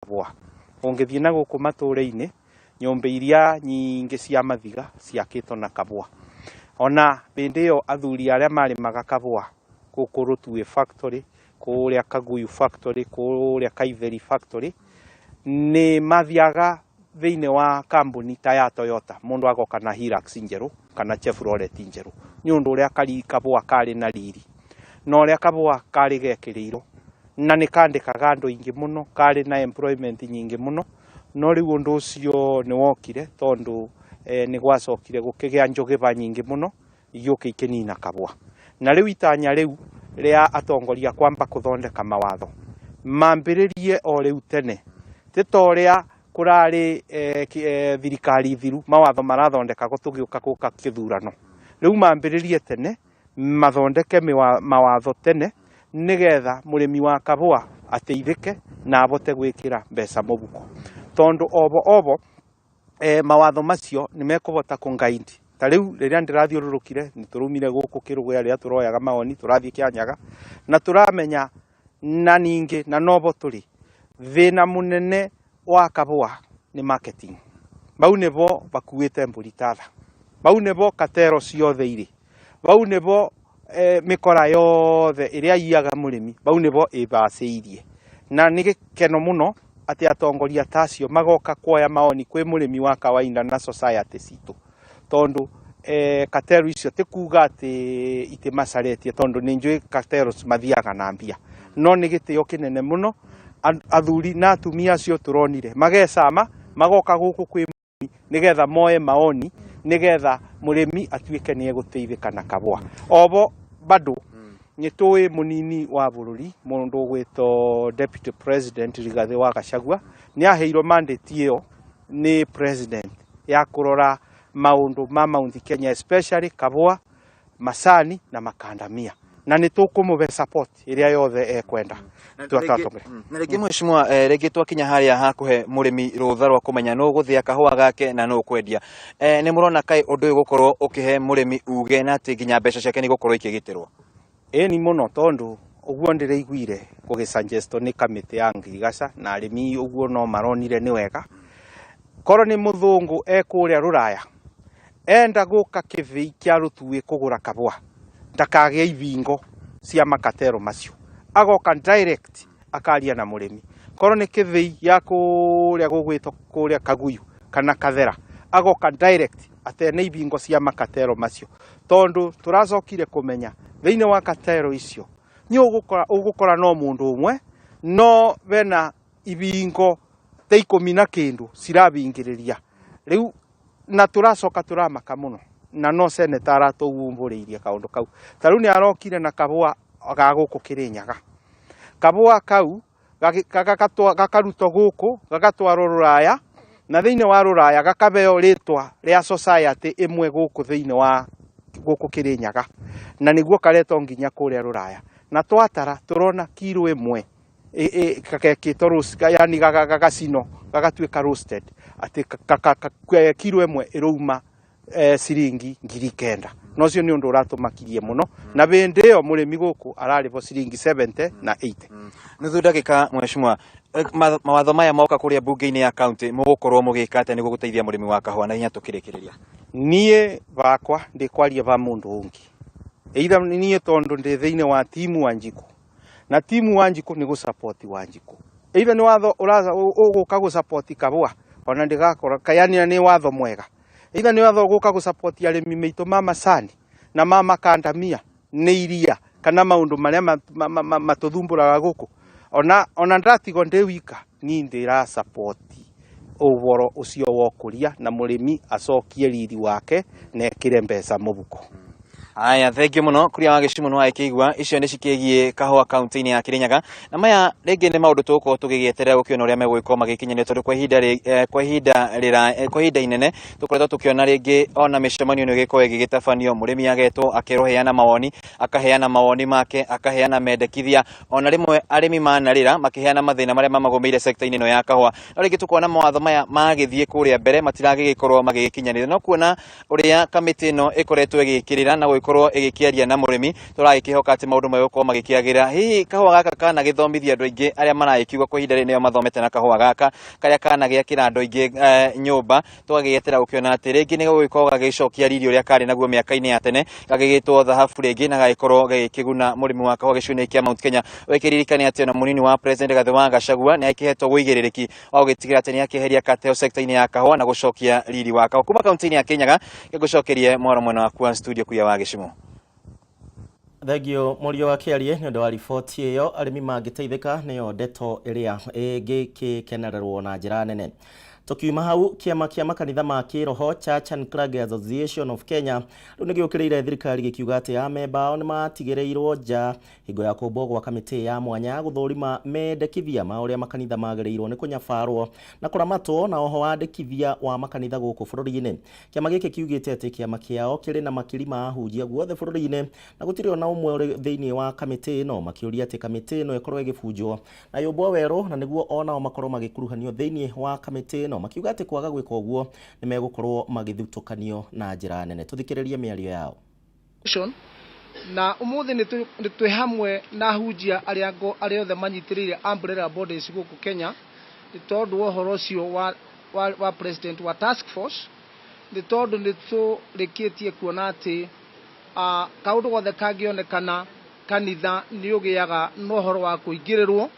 Kabũa. Ũngĩthiĩ na gũkũ matũũra-inĩ, nyũmba iria nyingĩ cia mathiga ciakĩtwo na kabũa. Ona hĩndĩ ĩyo athuri arĩa marĩmaga kabũa gũkũ Rũtuĩ factory, kũrĩa Kaguyu factory, kũrĩa Kaitheri factory, nĩ mathiaga thĩinĩ wa kambuni ta ya Toyota, mũndũ agoka na Hilux njerũ kana Chevrolet njerũ, nĩ ũndũ ũrĩa kabũa karĩ na riri na ũrĩa kabũa karĩ gekĩrĩirwo na nĩ kandĩkaga andũ aingĩ mũno, karĩ na employment nyingĩ mũno. No rĩu ũndũ ũcio nĩ wokire tondũ nĩ gwacokire gũkĩgĩa njũgĩba nyingĩ mũno igĩũka ikĩnina kabũa. Na rĩu itanya rĩu rĩa atongoria kwamba kũthondeka mawatho mambĩrĩrie o rĩu tene, ti ta ũrĩa kũrarĩ thirikari thiru mawatho marathondekagwo tũgĩũka gũka kĩthurano. Rĩu mambĩrĩrie tene, mathondeke mawatho tene, nĩgetha mũrĩmi wa kabũa ateithĩke na abote gwĩkĩra mbeca mũbuko. Tondũ obo obo mawatho macio nĩ mekũhota kũ guide. Ta rĩu rĩrĩa ndĩrathiũrũrũkire, nĩ tũraumire gũkũ Kĩrũgũya rĩrĩa tũroyaga mawoni, tũrathiĩ Kĩanyaga na tũramenya na ningĩ na nobo tũrĩ thĩna mũnene wa kabũa nĩ marketing. Bau nĩbo bakuĩte mbũri tatha, bau nĩbo katero ciothe irĩ, bau nĩbo mĩkora yothe ĩrĩa yiaga mũrĩmi, bau nĩbo ĩbacĩirie. Na nĩ gĩkeno mũno atĩ atongoria ta acio magoka kuoya maoni kwĩ mũrĩmi wa kawaida na society citũ, tondũ katero icio ti kuga atĩ itimacaretie, tondũ nĩ njũĩ katero mathiaga na mbia, no nĩ gĩtĩo kĩnene mũno athuri na atumia acio tũronire magecama magoka gũkũ kwĩ nĩgetha moe maoni, nĩgetha mũrĩmi atuĩke nĩ egũteithĩka na kabũa. Obo bado nĩ tũĩ mũnini wa bũrũri, mũndũ ũgwĩtwo Deputy President Rigathĩ wa Gachagua, nĩ aheirwo mandate ĩyo nĩ president ya kũrora maũndũ ma Mount Kenya, especially kabũa, macani na makandamia, na nĩ tũkũmũhe support ĩrĩa yothe ekwenda. Na rĩngĩ mheshimiwa, rĩngĩ twakinya harĩa hakuhe mũrĩmi rũtha rwa kũmenya nũ gũthĩa kahũa gake na nũ kwendia, nĩ mũrona kaĩ ũndũ ũyũ gũkorwo ũkĩhe mũrĩmi uge na atĩ nginya mbeca ciake nĩ igũkorwo ikĩgitĩrwo? Ĩni mũno, tondũ ũguo ndĩraiguire gũgĩsuggestwo nĩ kamĩtĩ ya ngirigaca na arĩmi ũguo no maronire nĩ wega. Korwo nĩ mũthũngũ e kũrĩa rũraya enda gũka kĩthĩi kĩa Rũtuĩ kũgũra kabũa, ndakagĩa ibingo cia makatero macio, agoka direct akaria na mũrĩmi. Korwo nĩ kĩthĩi ya kũrĩa gũgwĩtwo kũrĩa Kaguyu kana Kathera, agoka direct atene ibingo cia makatero macio, tondũ tũracokire kũmenya thĩinĩ wa katero icio nĩ ũgũkora no mũndũ ũmwe, no bena ibingo ta 10 na kĩndũ cirabingĩrĩria rĩu. Na tũracoka tũramaka mũno na no seneta aratũgumbũrĩirie kaũndũ kau. Ta rĩu nĩ arokire na kabũa ga gũkũ Kĩrĩnyaga, kabũa kau gakarutwo gũkũ gagatwarwo rũraya, na thĩinĩ wa rũraya gakabeo rĩtwa rĩa society ĩmwe gũkũ thĩinĩ wa gũkũ Kĩrĩnyaga, na nĩguo karetwo nginya kũrĩa rũraya. Na twatara tũrona kiro ĩmwe gagekĩtwo roast, yani gagacinwo gagatuĩka roasted, atĩ kiro ĩmwe ĩrauma ciringi 9,000. Na ũcio nĩ ũndũ ũratũmakirie mũno, na hĩndĩ ĩyo mũrĩmi gũkũ ararĩhwo ciringi 70 na 80. Nuthu ndagĩka mheshimiwa, mawatho maya moka kũrĩa mbunge-inĩ ya county, mũgũkorwo mũgĩka atĩa nĩguo gũteithia mũrĩmi wa kahũa na hinya tũkĩrĩkĩrĩria? Niĩ bakwa ndĩkwaria ba mũndũ ũngĩ either niĩ, tondũ ndĩ thĩinĩ wa timu Wanjikũ, na timu Wanjikũ nĩ gũsupport Wanjikũ. Either nĩ watho ũgũka gũsupport kabũa, ona ndĩgakora yani nĩ watho mwega, either nĩ watho ũgũka gũsupport arĩmi maitũ ma macani na ma makandamia nĩ iria kana maũndũ marĩa matũthumbũraga gũkũ. Ona ndatigwo ndĩ wika, niĩ ndĩra support ũhoro ũcio wa ũkũria na mũrĩmi acokie riri wake na ekĩre mbeca mũbuko. Aya, thengiũ mũno kuria wa gĩcigo nĩ wagĩkĩigua icio nĩ cikĩgiĩ kahũa kaunti-inĩ ya Kirinyaga, na maya rĩngĩ nĩ maũndũ tũgũkorwo tũgĩgĩeterera gũkĩona ũrĩa megũgĩkorwo magĩkinyanĩrio, tondũ kwa ihinda kwa ihinda rĩra kwa ihinda inene tũkoretwo tũkĩona rĩngĩ ona mĩcemanio nĩ ĩgĩkorwo ĩgĩgĩtabanio, mũrĩmi agetwo akerwo heana mawoni, akaheana mawoni make, akaheana mendekithia, ona rĩmwe arĩmi manarĩra makĩheana mathĩna marĩa mamagũmĩire sector-inĩ ĩno ya kahũa. No rĩngĩ tũkona mawatho maya magĩthiĩ kũrĩa mbere matiragĩgĩkorwo magĩgĩkinyanĩrio, no kuona ũrĩa kamĩtĩ ĩno ĩkoretwo ĩgĩkĩrĩra na gũgĩkorwo gũgĩkorwo ĩgĩkĩaria na mũrĩmi tũragĩkĩhoka atĩ maũndũ megũkorwo magĩkĩagĩra. Hihi kahũa gaka kana gĩthomithia andũ aingĩ arĩa maragĩkiuga kwa ihinda rĩrĩ nĩo mathomete na kahũa gaka karĩa kana gĩakĩra andũ aingĩ nyũmba, tũgagĩetera gũkĩona atĩ rĩngĩ nĩ gũgĩkorwo gagĩcokia riri ũrĩa karĩ naguo mĩaka-inĩ ya tene, gagĩgĩtwo thahabu rĩngĩ na gagĩkorwo gagĩkĩguna mũrĩmi wa kahũa gĩcigo-inĩ kĩa Mount Kenya. Ũgĩkĩririkane atĩ ona mũnini wa President Rigathĩ wa Gachagua nĩ akĩhetwo ũigĩrĩrĩki wa gũgĩtigĩra atĩ nĩ akĩeheria cartel sector-inĩ ya kahũa na gũcokia riri wa kahũa. Kuma kaunti-inĩ ya Kirinyaga ngĩgũcokerie mwaro mwena waku wa studio kuya wa Gĩcumo. Thengio Mũrio wa Kĩarie nĩ ũndũ wa riboti ĩyo. Arĩmi mangĩteithĩka nĩyo ndeto ĩrĩa ĩngĩkĩkenererwo na njĩra nene. Tukiuma hau, kĩama kĩa makanitha ma kĩroho Church and Clergy Association of Kenya rĩu nĩ gĩũkĩrĩire thirikari gĩkiuga atĩ amemba ao nĩ matigĩrĩirwo nja hingo ya kũmbwo gwa kamĩtĩ ya mwanya gũthũrima mendekithia ma ũrĩa makanitha magĩrĩirwo nĩ kũnyabarwo na kũramatwo na oho wandĩkithia wa makanitha gũkũ bũrũri-inĩ. Kĩama gĩkĩ kiugĩte atĩ kĩama kĩao kĩrĩ na makiri ma ahunjia guothe bũrũri-inĩ na gũtirĩ ona ũmwe ũrĩ thĩinĩ wa kamĩtĩ ĩno, makĩũria atĩ kamĩtĩ ĩno ĩkorwo ĩgĩbunjwo na yũmbwo werũ na nĩguo onao makorwo magĩkuruhanio thĩinĩ wa kamĩtĩ ĩno, makiuga atĩ kwaga gwĩka ũguo nĩ megũkorwo magĩthutũkanio na njĩra nene. Tũthikĩrĩrie mĩario yao. Na umuthi nĩ twĩ hamwe na ahunjia arĩa othe manyitĩrĩire umbrella bodies gũkũ Kenya nĩ tondũ wa ũhoro ũcio wa president wa task force, nĩ tondũ nĩ tũrĩkĩtie kuona atĩ kaũndũ gothe kangĩonekana kanitha nĩ ũgĩaga na ũhoro wa kũingĩrĩrwo,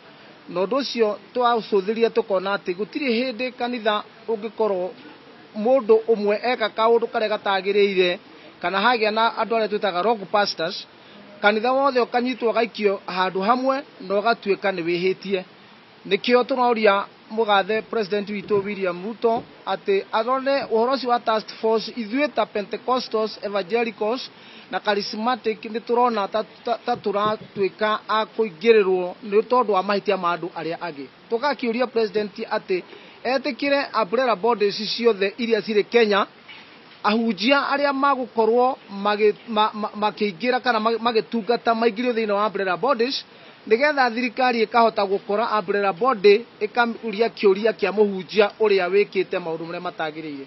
na ũndũ ũcio twaũcũthĩria tũkona atĩ gũtirĩ hĩndĩ kanitha ũngĩkorwo mũndũ ũmwe eka kaũndũ karĩa gatagĩrĩire kana hagĩa na andũ arĩa twĩtaga rogue pastors, kanitha wothe ũkanyitwo ũgaikio handũ hamwe na ũgatuĩka nĩ wĩhĩtie. Nĩkĩo tũroria mũgathe president witũ William Ruto atĩ arore ũhoro ũcio wa task force. Ithuĩ ta Pentecostals, Evangelicals na Charismatic nĩ tũrona ta tũratuĩka a kũingĩrĩrwo nĩ tondũ wa mahĩtia ma andũ arĩa angĩ. Tũgakĩũria president atĩ etĩkĩre umbrella bodies ciothe iria cirĩ Kenya, ahunjia arĩa magũkorwo makĩingĩra kana magĩtungata maingĩrio thĩinĩ wa umbrella bodies, nĩgetha thirikari ĩkahota gũkora umbrella body ĩkaũria kĩũria kĩa mũhunjia ũrĩa wĩkĩte maũndũ marĩa matagĩrĩire.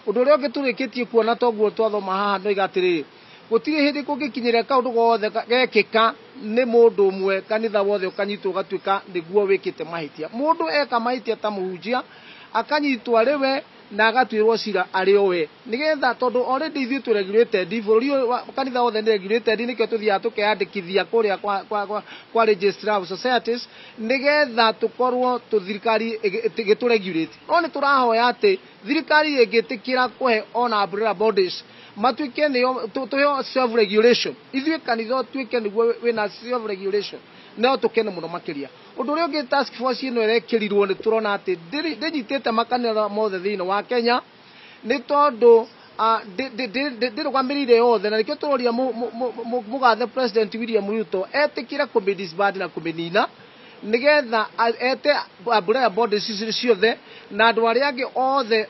Ũndũ ũrĩa ũngĩ tũrĩkĩtie kuona toguo twathoma haha no iga atĩrĩrĩ, gũtirĩ hĩndĩ kũngĩkinyĩra kaũndũ gothe gekĩka nĩ mũndũ ũmwe kanitha wothe ũkanyitwo ũgatuĩka nĩguo wĩkĩte mahĩtia. Mũndũ eka mahĩtia ta mũhunjia akanyitwo arĩ we na agatuĩrwo cira arĩ o we, nĩgetha tondũ already ithuĩ twĩ regulated bũrũri ũyũ, kanitha wothe nĩ regulated, nĩkĩo tũthiaga tũkeyandĩkithia kũrĩa kwa registrar of societies nĩgetha tũkorwo thirikari ĩgĩtũ regulate. No nĩ tũrahoya atĩ thirikari ĩngĩtĩkĩra kũhe ona umbrella bodies matuĩke nĩo tũheo self regulation, ithuĩ kanitha ũtuĩke nĩguo wĩna self regulation, no tũkene mũno makĩria. Ũndũ ũrĩa ũngĩ task force ĩno ĩrekĩrirwo nĩ tũrona atĩ ndĩnyitĩte makanitha mothe thĩinĩ wa Kenya nĩ tondũ ndĩrũgamĩrĩire yothe, na nĩkĩo tũroria mũgathe President William Ruto etĩkĩre kũmĩ-disband na kũmĩnina nĩgetha ete umbrella bodies ciothe na andũ arĩa angĩ othe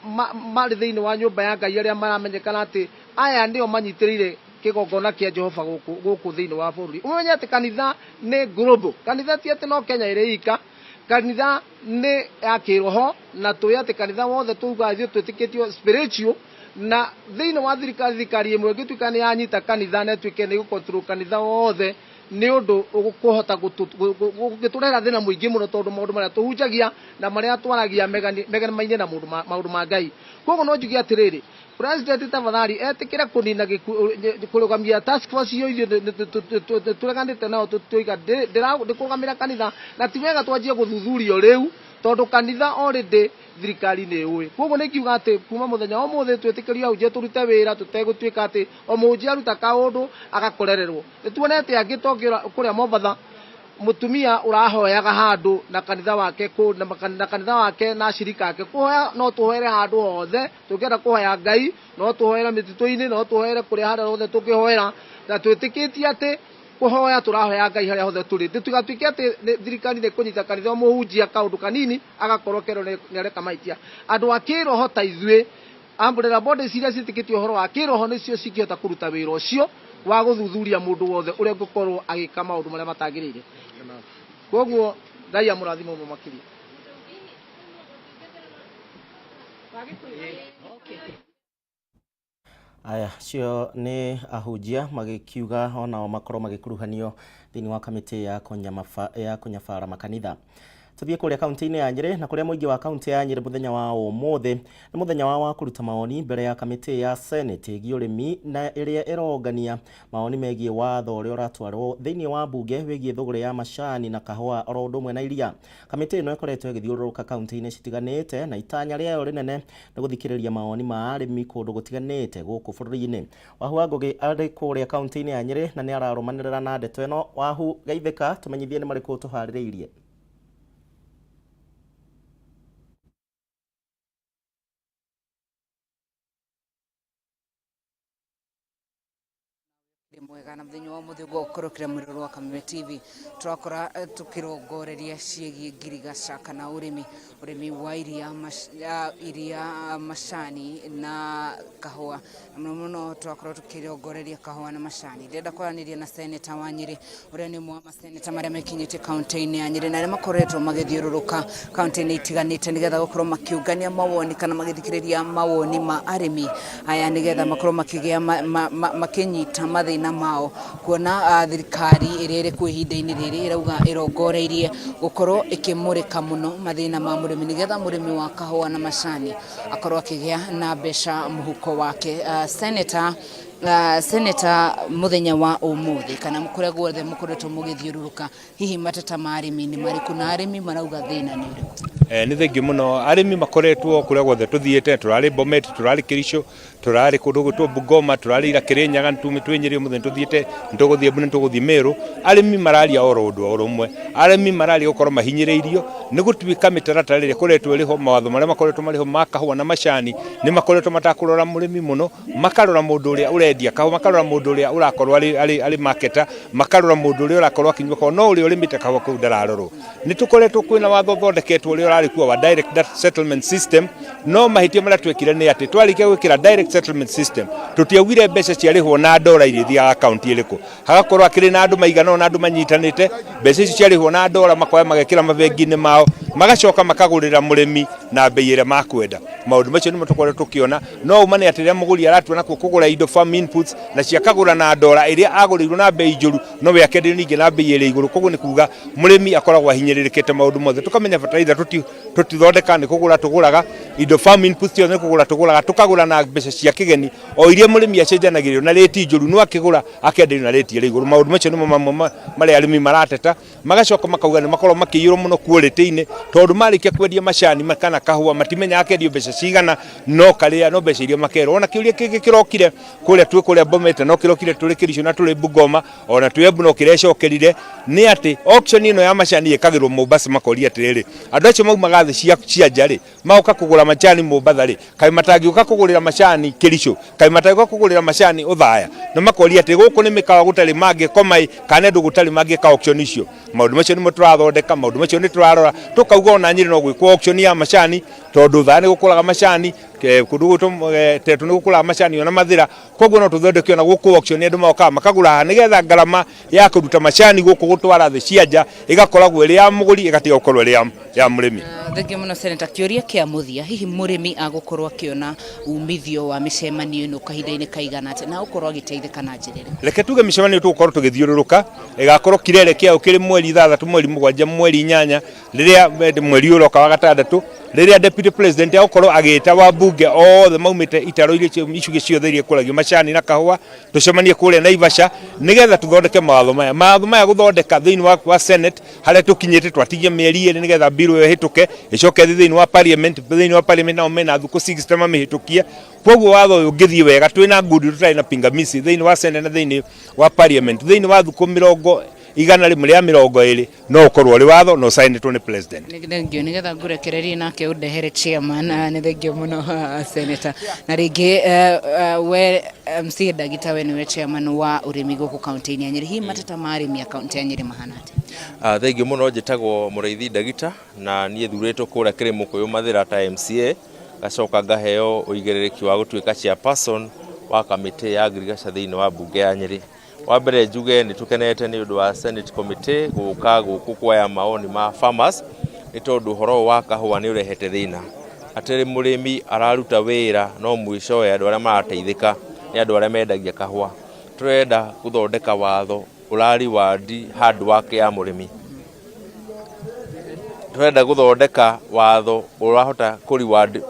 marĩ thĩinĩ wa nyũmba ya Ngai arĩa maramenyekana atĩ aya nĩo manyitĩrĩire kĩgongona kĩa Jehova gũkũ thĩinĩ wa bũrũri. Ũmenye atĩ kanitha nĩ global, kanitha ti atĩ no Kenya ĩrĩ ika, kanitha nĩ ya kĩroho, na tũĩ atĩ kanitha wothe tugaga ithuĩ twĩtĩkĩtio spiritual, na thĩinĩ wa thirikari ĩmwe ĩngĩtuĩka nĩ yanyita kanitha na ĩtuĩke nĩ gũcontrol kanitha wothe, nĩ ũndũ ũkũhota gũgĩtũrehera thĩna mũingĩ mũno, tondũ maũndũ marĩa tũhunjagia na marĩa twaragia megemaine na maũndũ ma Ngai. Koguo no njuge atĩrĩrĩ, President tafadhali etĩkĩre kũnina kũrũgamia task force iyo ithuĩ tũreganĩte nao, tũiga ndĩkũrũgamĩra kanitha, na ti wega twanjie gũthuthurio rĩu tondũ kanitha already thirikari nĩ ĩũĩ. Koguo nĩ ngiuga atĩ kuma mũthenya wa ũmũthĩ twĩtĩkĩrio ahunjia tũrute wĩra tũtegũtuĩka atĩ o mũhunjia aruta kaũndũ agakorererwo. Nĩ tuonete angĩ tongĩra kũrĩa Mombatha mũtumia ũrahoyaga handũ na kanitha wake na kanitha wake na ashirika ake. Kũhoya no tũhoere handũ hothe, tũngĩenda kũhoya Ngai no tũhoere mĩtitũ-inĩ, no tũhoere kũrĩa harĩa hothe tũngĩhoera, na twĩtĩkĩtie atĩ kũhoya tũrahoya Ngai harĩa hothe tũrĩ. Tũtigatuĩke atĩ thirikari nĩ kũnyita kanitha mũhunjia kaũndũ kanini agakorwo kerwo nĩ areka mahĩtia. Andũ a kĩroho ta ithuĩ, umbrella bodies iria ciĩtĩkĩtie ũhoro wa kĩroho nĩcio cingĩhota kũruta wĩra ũcio wa gũthuthuria mũndũ wothe ũrĩa ũngĩkorwo agĩka maũndũ marĩa matagĩrĩire. Koguo Ngai amũrathime mũno makĩria. Aya cio nĩ ahunjia magĩkiuga onao makorwo magĩkuruhanio thĩinĩ wa kamĩtĩ ya kũnyabara makanitha. Tuthiĩ kũrĩa kaunti-inĩ ya Nyĩrĩ, na kũrĩa mũingĩ wa kaunti ya Nyĩrĩ mũthenya wa ũmũthĩ nĩ mũthenya wa kũruta mawoni mbere ya kamĩtĩ ya Senate ĩgiĩ ũrĩmi, na ĩrĩa ĩrongania mawoni megiĩ watho ũrĩa ũratwarwo thĩinĩ wa mbunge wĩgiĩ thũgũrĩ ya macani na kahũa oro ũndũ ũmwe na iria. Kamĩtĩ ĩno ĩkoretwo ĩgĩthiũrũrũka kaunti-inĩ citiganĩte, na itanya rĩayo rĩnene nĩ gũthikĩrĩria mawoni ma arĩmi kũndũ gũtiganĩte gũkũ bũrũri-inĩ. Wahu wa Ngũgĩ arĩ kũrĩa kaunti-inĩ ya Nyĩrĩ na nĩ ararũmanĩrĩra na ndeto ĩno. Wahu, geithĩka, tũmenyithie nĩ marĩkũ tũharĩrĩirie. Mwega na muthenya wa muthi gukorokira mwiroro wa Kameme TV turakora tukirongoreria ciĩgiĩ ngirigaca kana ũrĩmi ũrĩmi wa iria, iria, macani na kahũa, na mũno mũno tũrakorwo tũkĩrongoreria kahũa na macani. Ndĩrenda kwaranĩria na seneta wa Nyĩrĩ, ũrĩa nĩ ũmwe wa maseneta marĩa mekinyĩtie kaunti-inĩ ya Nyĩrĩ na arĩa makoretwo magĩthiũrũrũka kaunti-inĩ itiganĩte nĩgetha gũkorwo makĩũngania mawoni kana magĩthikĩrĩria mawoni ma arĩmi aya, nĩgetha makorwo makĩgĩa makĩnyita mathĩna mao, kuona thirikari ĩrĩa ĩrĩ kuo ihinda-inĩ rĩrĩ ĩrauga ĩrongoreirie gũkorwo ĩkĩmũrĩka mũno mathĩna ma mũrĩmi, nĩgetha mũrĩmi wa kahũa na macani akorwo akĩgĩa na mbeca mũhuko wake. Senator, mũthenya wa ũmũthĩ kana kũrĩa guothe mũkoretwo mũgĩthiũrũrũka, hihi mateta ma arĩmi nĩ marĩkũ, na arĩmi marauga thĩna nĩ ũrĩkũ? Nĩ thengiũ mũno. Arĩmi makoretwo kũrĩa guothe tũthiĩte, tũrarĩ Bomet, tũrarĩ Kericho, tũrarĩ kũndũ gwĩtwo Bungoma, tũrarĩ ira Kĩrĩnyaga, twĩ Nyĩrĩ, ũmũthĩ nĩtũthiĩte, nĩtũgũthiĩ Embu, nĩtũgũthiĩ Meru. Arĩmi mararia oro ũndũ oro ũmwe. Arĩmi mararia gũkorwo mahinyĩrĩirio nĩ gũtuĩka mĩtaratara ĩrĩa ĩkoretwo ĩrĩ ho, mawatho marĩa makoretwo marĩ ho ma kahũa na macani nĩ makoretwo matakũrora mũrĩmi mũno, makarora mũndũ ũrĩa ũrendia kahũa, makarora mũndũ ũrĩa ũrakorwo arĩ marketer, makarora mũndũ ũrĩa ũrakorwo akĩnyua kahũa, no ũrĩa ũrĩmĩte kahũa kũu ndararorwo. Nĩ tũkoretwo kwĩna watho ũthondeketwo ũrĩa ũrarĩ kuo wa direct settlement system, no mahĩtia marĩa twekire nĩ atĩ twarĩkia gwĩkĩra direct settlement system, tũtiaugire mbeca ciarĩhwo na ndora irĩthiaga akaunti ĩrĩkũ. Hagakorwo akĩrĩ na andũ maigana ũna, andũ manyitanĩte, mbeca icio ciarĩhwo na ndora makoya magekĩra mabengi-inĩ mao, magacoka makagũrĩra mũrĩmi na bei ĩrĩa makwenda. Maũndũ macio nĩmo tũkoretwo tũkĩona, no uma nĩ atĩ rĩrĩa mũgũri aratua nakuo kũgũra indo, farm inputs, na ciakagũra na ndora ĩrĩa agũrĩirwo na bei njũru, no we akenderio ningĩ na bei ĩrĩ igũrũ. Koguo nĩ kuga mũrĩmi akoragwo ahinyĩrĩrĩkĩte maũndũ mothe. Tũkamenya bataraitha tũtithondeka, nĩ kũgũra tũgũraga indo, farm inputs ciothe nĩ kũgũra tũgũraga, tũkagũra na mbeca cia kĩgeni o iria mũrĩmi acenjanagĩrio na rĩti njũru, no akĩgũra akenderio na rĩti ĩrĩ igũrũ. Maũndũ macio nĩmo mamwe marĩa arĩmi marateta. Magacoka makauga nĩ makorwo makĩiyũrwo mũno quality-inĩ, tondũ marĩkia kwendia macani kana kahũa matimenyaga kendio mbeca cigana, no karĩa no mbeca iria makerwo. Ona kĩũria kĩngĩ kĩrokire kũrĩa twĩ kũrĩa Bomet, no kĩrokire tũrĩ Kericho na tũrĩ Bungoma, ona twĩ Embu no kĩrecokerire, nĩ atĩ auction ĩno ya macani ĩkagĩrwo Mombasa. Makoria atĩrĩrĩ, andũ acio maumaga thĩ cia nja rĩ, magoka kũgũra macani Mombatha rĩ, kaĩ matangĩũka kũgũrĩra macani Kericho, kaĩ matangĩũka kũgũrĩra macani Othaya? Na makoria atĩ gũkũ nĩ mĩkawa gũtarĩ mangĩkoma ĩ, kana nĩ andũ gũtarĩ mangĩka auction icio. Maũndũ macio nĩmo tũrathondeka, maũndũ macio nĩ tũrarora, tũkauga ona Nyĩrĩ no gwĩkwo auction ya macani, tondũ Othaya nĩ gũkũraga macani, kũndũ gwĩtwo Tetu nĩ gũkũraga macani ona Mathĩra. Koguo no tũthondeke ona gũkũ auction, andũ magokaga makagũra haha, nĩgetha ngarama ya kũruta macani gũkũ gũtwara thĩ cia nja ĩgakoragwo ĩrĩ ya mũgũri, ĩgatiga gũkorwo ĩrĩ ya mũrĩmi. Thengiũ mũno, Senator. Kĩũria kĩa mũthia, hihi mũrĩmi agũkorwo akĩona umithio wa mĩcemanio ĩno kahinda-inĩ kaigana atĩa, na agũkorwo agĩteithĩka na njĩra ĩrĩkũ? Reke tuge mĩcemanio tũgũkorwo tũgĩthiũrũrũka ĩgakorwo kirere kĩayo kĩrĩ mweri 6, mweri 7, mweri 8, rĩrĩa mweri ũroka wa gatandatũ, rĩrĩa deputy president agũkorwo agĩta wabunge othe maumĩte itaro iria icugĩ ciothe iria ikũragio macani na kahũa, tũcemanie kũrĩa Naivasha nĩgetha tũthondeke mawatho maya. Mawatho maya gũthondeka thĩinĩ wa Senate harĩa tũkinyĩte, twatigia mĩeri 2 nĩgetha bill ĩyo ĩhĩtũke, ĩcoke ĩthiĩ thĩinĩ wa parliament. Thĩinĩ wa parliament nao mena thukũ 60 mamĩhĩtũkie. Koguo watho ũyũ ũngĩthiĩ wega, twĩna good, tũtarĩ na pingamizi thĩinĩ wa Senate na thĩinĩ wa parliament, thĩinĩ wa thukũ 120 no ũkorwo ũrĩ watho na ũcainĩtwo nĩ president. Nĩ thengio, nĩgetha ngũrekererie nake ũndehere chairman. Nĩ thengio mũno, senator. Na rĩngĩ we MC Ndagita, we nĩwe chairman wa ũrĩmi gũkũ kaunti-inĩ ya Nyĩrĩ. Hihi mateta ma arĩmi a kaunti ya Nyĩrĩ mahana atĩa? Thengio mũno. Njĩtagwo Mũrĩithi Ndagita, na niĩ thurĩtwo kũrĩa Kĩrĩmũkũyũ Mathĩra ta MCA, ngacoka ngaheo ũigĩrĩrĩki wa gũtuĩka chairperson wa kamĩtĩ ya ngirigaca thĩinĩ wa mbunge ya Nyĩrĩ. Wa mbere njuge nĩ tũkenete nĩ ũndũ wa Senate Committee gũka gũkũ kuoya maoni ma farmers, nĩ tondũ ũhoro ũyũ wa kahũa nĩ ũrehete thĩna, atĩ mũrĩmi araruta wĩra no mwicowe andũ arĩa marateithĩka Nĩ andũ arĩa mendagia kahũa. Tũrenda gũthondeka watho ũra reward hard work ya mũrĩmi. Tũrenda gũthondeka watho ũrahota kũ reward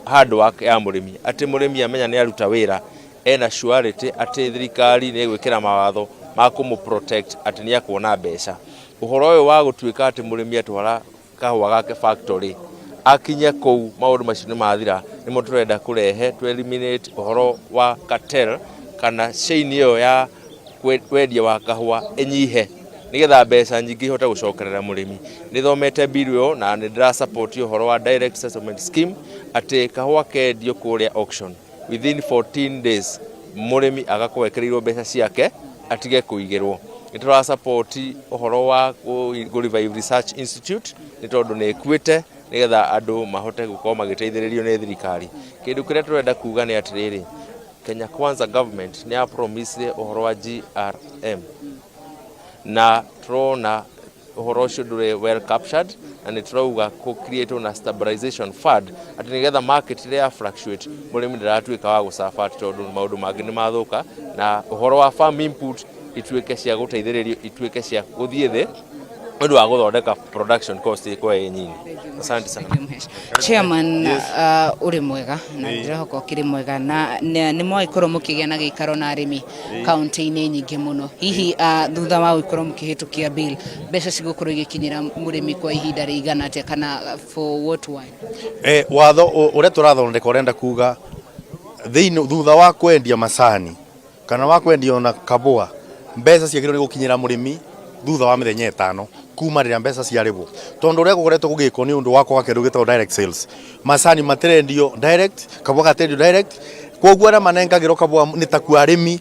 hard work ya mũrĩmi, atĩ mũrĩmi amenya nĩ aruta wĩra ena surety atĩ thirikari nĩ ĩgwĩkĩra mawatho ma kũmũ protect atĩ nĩ akuona mbeca. Ũhoro ũyũ wa gũtuĩka atĩ mũrĩmi atwara kahũa gake factory akinye kũu maũndũ macio nĩ mathira, nĩmo tũrenda kũrehe to eliminate ũhoro wa cartel kana chain ĩyo ya wendia wa kahũa ĩnyihe, nĩgetha mbeca nyingĩ ihote gũcokerera mũrĩmi. Nĩ thomete bill ĩyo na nĩ ndĩra support ũhoro wa direct settlement scheme, atĩ kahũa kendio kũrĩa auction within 14 days mũrĩmi agakorwo ekĩrĩirwo mbeca ciake atige kũigĩrwo. Nĩ tũra support ũhoro wa kũ revive research institute nĩ tondũ nĩ ĩkuĩte, nĩgetha andũ mahote gũkorwo magĩteithĩrĩrio nĩ thirikari. Kĩndũ kĩrĩa tũrenda kuga nĩ atĩrĩrĩ, Kenya Kwanza government nĩ ya promise ũhoro wa GRM na tũrona ũhoro ũcio ndũrĩ well captured, na nĩ tũrauga kũ create na stabilization fund atĩ nĩgetha market ĩrĩa ya fluctuate mũrĩmi ndaratuĩka wa gũcafa tondũ maũndũ mangĩ nĩ mathũka, na ũhoro wa farm input ituĩke cia gũteithĩrĩrio, ituĩke cia gũthiĩ thĩ ũndũ wa gũthondeka production cost ĩkorwo ĩ nyinyi. Asante sana. Chairman, ũrĩ mwega na ndĩrehoka ũkĩrĩ mwega na nĩ mwagĩkorwo mũkĩgĩa na gĩikaro na arĩmi kaunti-inĩ nyingĩ mũno. Hihi thutha wa gũkorwo mũkĩhĩtũkia bill, mbeca cigũkorwo igĩkinyĩra mũrĩmi kwa ihinda rĩigana atĩa kana for what why? Watho ũrĩa tũrathondeka ũrenda kuga thĩinĩ thutha wa kwendia macani kana wa kwendia ona kabũa, mbeca ciagĩrĩirwo nĩ gũkinyĩra mũrĩmi thutha wa mĩthenya 5 kuma rĩrĩa mbeca ciarĩhwo, tondũ ũrĩa gũkoretwo gũgĩkwo nĩ ũndũ wa kwaga kĩndũ gĩtagwo direct sales. Macani matirendio direct, kabũa gatirendio direct, koguo arĩa manengagĩrwo kabũa nĩ takuo arĩmi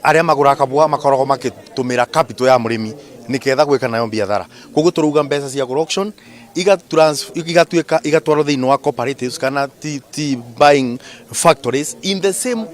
arĩa magũraga kabũa makoragwo makĩtũmĩra capital ya mũrĩmi nĩketha gwĩka nayo biathara. Koguo tũrauga mbeca cia auction igatuĩka igatwarwo thĩinĩ wa cooperatives kana tea buying factories in the same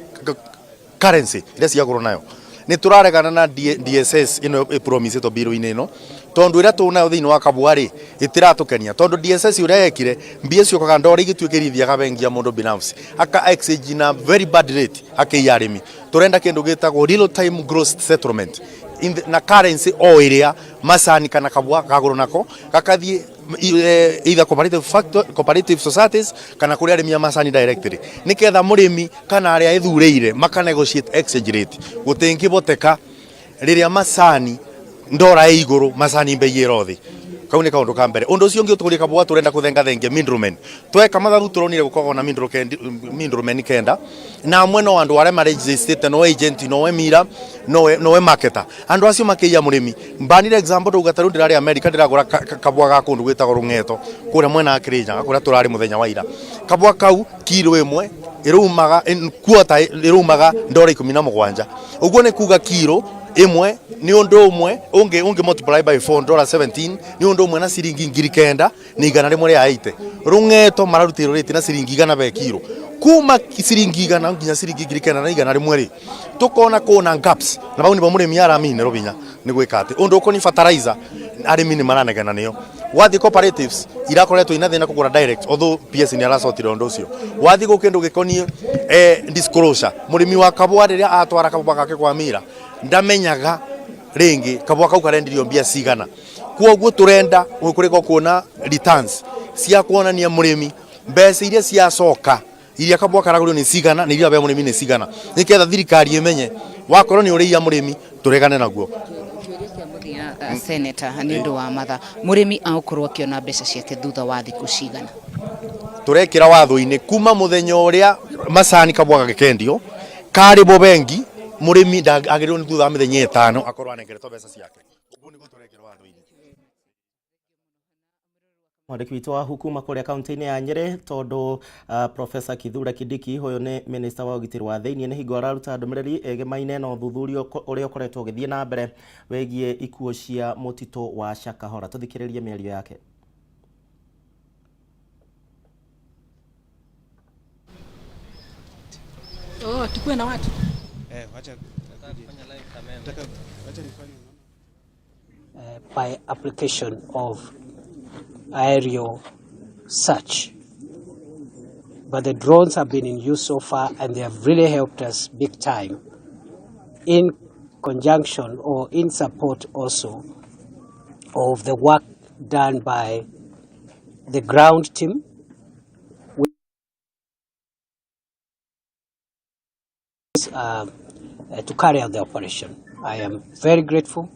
currency iria ciagũrwo nayo. Nĩ tũraregana na DSS ĩno ĩpromisĩtwo bill-inĩ ĩno, tondũ ĩrĩa tũnayo thĩinĩ wa kabũa rĩ ĩtiratũkenia, tondũ DSS ũrĩa yekire mbia ciokaga ndora igĩtuĩka irithiaga bengi ya mũndũ binafsi aka exchange na very bad rate akĩiya arĩmi. Tũrenda kĩndũ gĩtagwo real time gross settlement in the, na currency o ĩrĩa macani kana kabũa kagũrwo nako gakathiĩ either cooperative factor, cooperative societies kana kũrĩ arĩmi a macani directly, nĩketha mũrĩmi kana arĩa ĩthurĩire maka negotiate exchange rate. Gũtingĩhoteka rĩrĩa macani ndora ĩ igũrũ macani mbei ĩro thĩ. Kau nĩ kaũndũ ka mbere. Ũndũ ũcio ũngĩ ũtũkũria kabũa tũrenda kũthengathengia middlemen. Tweka mathabu tũronire gũkoragwo na middlemen 9 na amwe no andũ arĩa marejistĩte, no agent, no mira, nowe marketer. Andũ acio makĩiya mũrĩmi. Mbanire example ndauga ta rĩu ndĩrarĩ America ndĩragũra kabũa ga kũndũ gwĩtagwo Rũng'eto kũrĩa mwena wa Kĩrĩnyaga kũrĩa tũrarĩ mũthenya wa ira. Kabũa kau kiro ĩmwe ĩraumaga quarter ĩraumaga ndora 17. Ũguo nĩ kuga kiro ĩmwe nĩ ũndũ ũmwe ũngĩ multiply by 4 ndora 17 nĩ ũndũ ũmwe na ciringi 9,180. Rũng'eto mararutĩrwo rĩti na ciringi 100 be kiro. Kuma ciringi 100 nginya ciringi 9,100 rĩ tukona kũna gaps na bau nĩbo mũrĩmi aramine rũbinya nĩ gwĩka atĩ ũndũ ũkoniĩ fertilizer arĩmi nĩ maranegena nĩyo. Wathiĩ cooperatives irakoretwo ina thĩna kũgũra direct, although PS nĩ aracotire ũndũ ũcio. Wathiĩ gũ kĩndũ gĩkoniĩ disclosure, mũrĩmi wa kabũa rĩrĩa atwara kabũa gake kwa mira ndamenyaga rĩngĩ kabũa kau karendirio mbia cigana. Kwoguo tũrenda kũrĩko kuona returns cia kuonania mũrĩmi mbeca iria ciacoka iria kabũa karagũrio nĩ cigana na iria be mũrĩmi nĩ cigana, nĩketha thirikari ĩmenye wakorwo nĩ ũrĩiya mũrĩmi tũregane naguo. Kĩũria kĩa mũthia, Senator, nĩ ũndũ wa matha, mũrĩmi agũkorwo akĩona mbeca ciake thutha wa thikũ cigana? Tũrekĩra watho-inĩ kuma mũthenya ũrĩa macani kabũa gagĩkendio karĩbwo bengi, mũrĩmi agĩrĩirwo nĩ thutha wa mĩthenya 5 akorwo anengeretwo mbeca ciake. Ũguo nĩguo tũrekĩra watho-inĩ. Mwandĩki witũ wa hukuma kũrĩa kaunti-inĩ ya Nyĩrĩ tondũ Professor Kithure Kindiki ũyũ nĩ minister wa ũgitĩri wa thĩinĩ nĩ hingo araruta ndũmĩrĩri ĩgemaine na ũthuthuria ũrĩa ũkoretwo ũgĩthiĩ na mbere wĩgiĩ ikuũ cia mũtitũ wa Shakahola. Tũthikĩrĩrie mĩario yake. Oh, tukue na watu. By application of aerial search. But the drones have been in use so far, and they have really helped us big time in conjunction or in support also of the work done by the ground team to carry out the operation. I am very grateful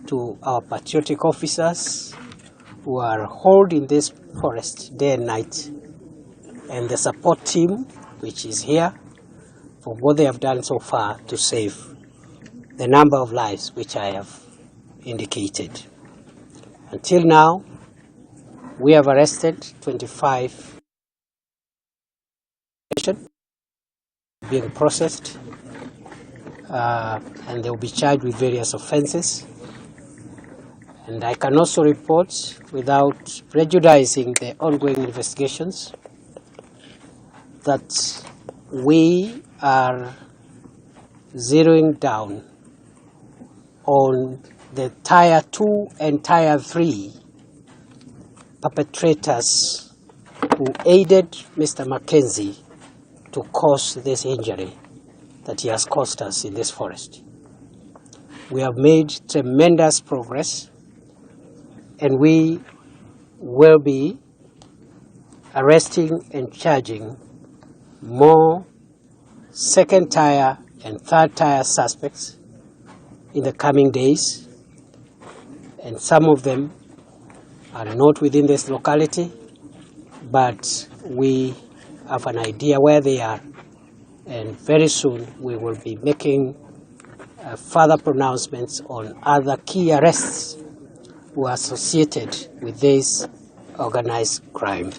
to our patriotic officers who are holding this forest day and night, and the support team which is here for what they have done so far to save the number of lives which I have indicated. Until now, we have arrested 25 being processed, and they will be charged with various offenses. And I can also report, without prejudicing the ongoing investigations, that we are zeroing down on the Tier 2 and Tier 3 perpetrators who aided Mr. Mackenzie to cause this injury that he has caused us in this forest. We have made tremendous progress, and we will be arresting and charging more second tier and third tier suspects in the coming days, and some of them are not within this locality, but we have an idea where they are, and very soon we will be making further pronouncements on other key arrests who are associated with this organized crime.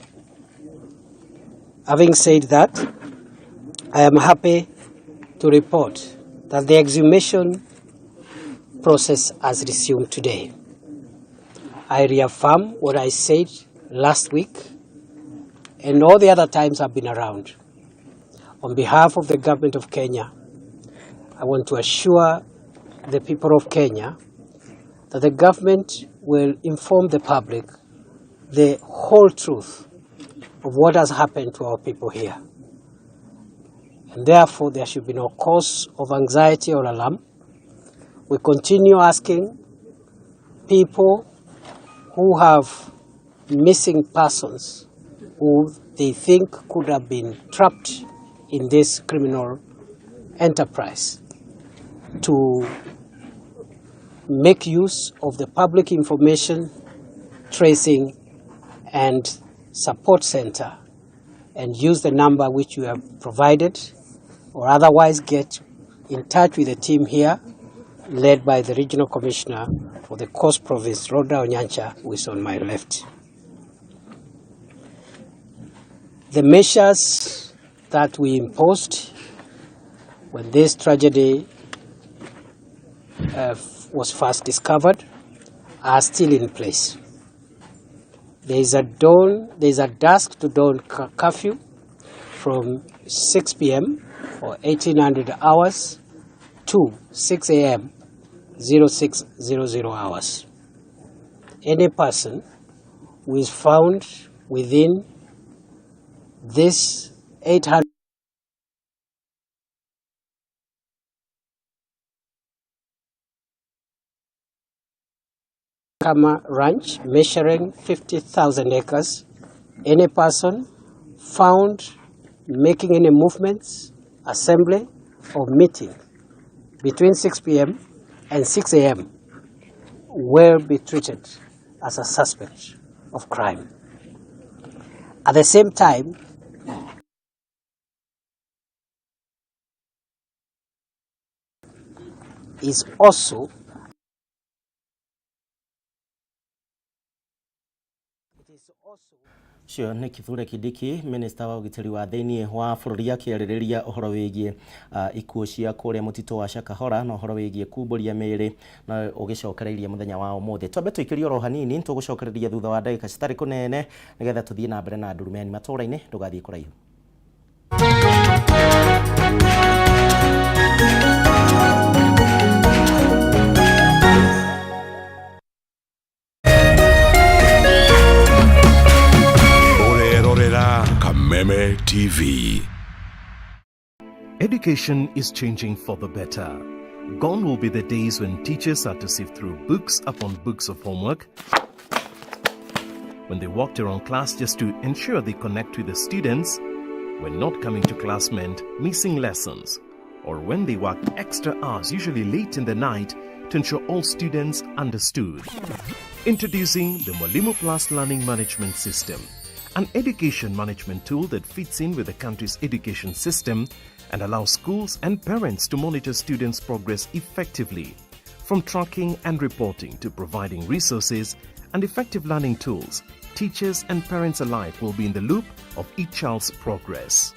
Having said that, I am happy to report that the exhumation process has resumed today. I reaffirm what I said last week and all the other times I've been around. On behalf of the government of Kenya, I want to assure the people of Kenya that the government will inform the public the whole truth of what has happened to our people here. And therefore, there should be no cause of anxiety or alarm. We continue asking people who have missing persons who they think could have been trapped in this criminal enterprise to make use of the public information tracing and support center and use the number which you have provided, or otherwise get in touch with the team here led by the Regional Commissioner for the Coast Province, Rhoda Onyancha, who is on my left. The measures that we imposed when this tragedy was first discovered are still in place. There is a dawn, there is a dusk to dawn curfew from 6 p.m. or 1800 hours to 6 a.m. 0600 hours. Any person who is found within this 800 Kama Ranch, measuring 50,000 acres, any person found making any movements, assembly, or meeting between 6 p.m. and 6 a.m. will be treated as a suspect of crime. At the same time, is also Ũcio nĩ Kithure Kindiki, minista wa ũgitĩri wa thĩinĩ wa bũrũri, akĩarĩrĩria ũhoro wĩgiĩ ikuũ cia kũrĩa mũtitũ wa Shakahola na ũhoro wĩgiĩ kumbũria mĩĩrĩ na ũgĩcokereirie mũthenya wa ũmũthĩ. Twambe tũikĩrie oro hanini, tũgũcokereria thutha wa ndagĩka citarĩ kũnene nĩgetha tũthiĩ na mbere na ndurumeni matũra-inĩ. Ndũgathiĩ kũraihu. Ũrerorera Kameme. Kameme TV. Education is changing for the better. Gone will be the days when teachers had to sift through books upon books of homework, when they walked around class just to ensure they connect with the students, when not coming to class meant missing lessons, or when they worked extra hours, usually late in the night, to ensure all students understood. Introducing the Mwalimu Plus Learning Management System, an education management tool that fits in with the country's education system and allows schools and parents to monitor students' progress effectively. From tracking and reporting to providing resources and effective learning tools, teachers and parents alike will be in the loop of each child's progress.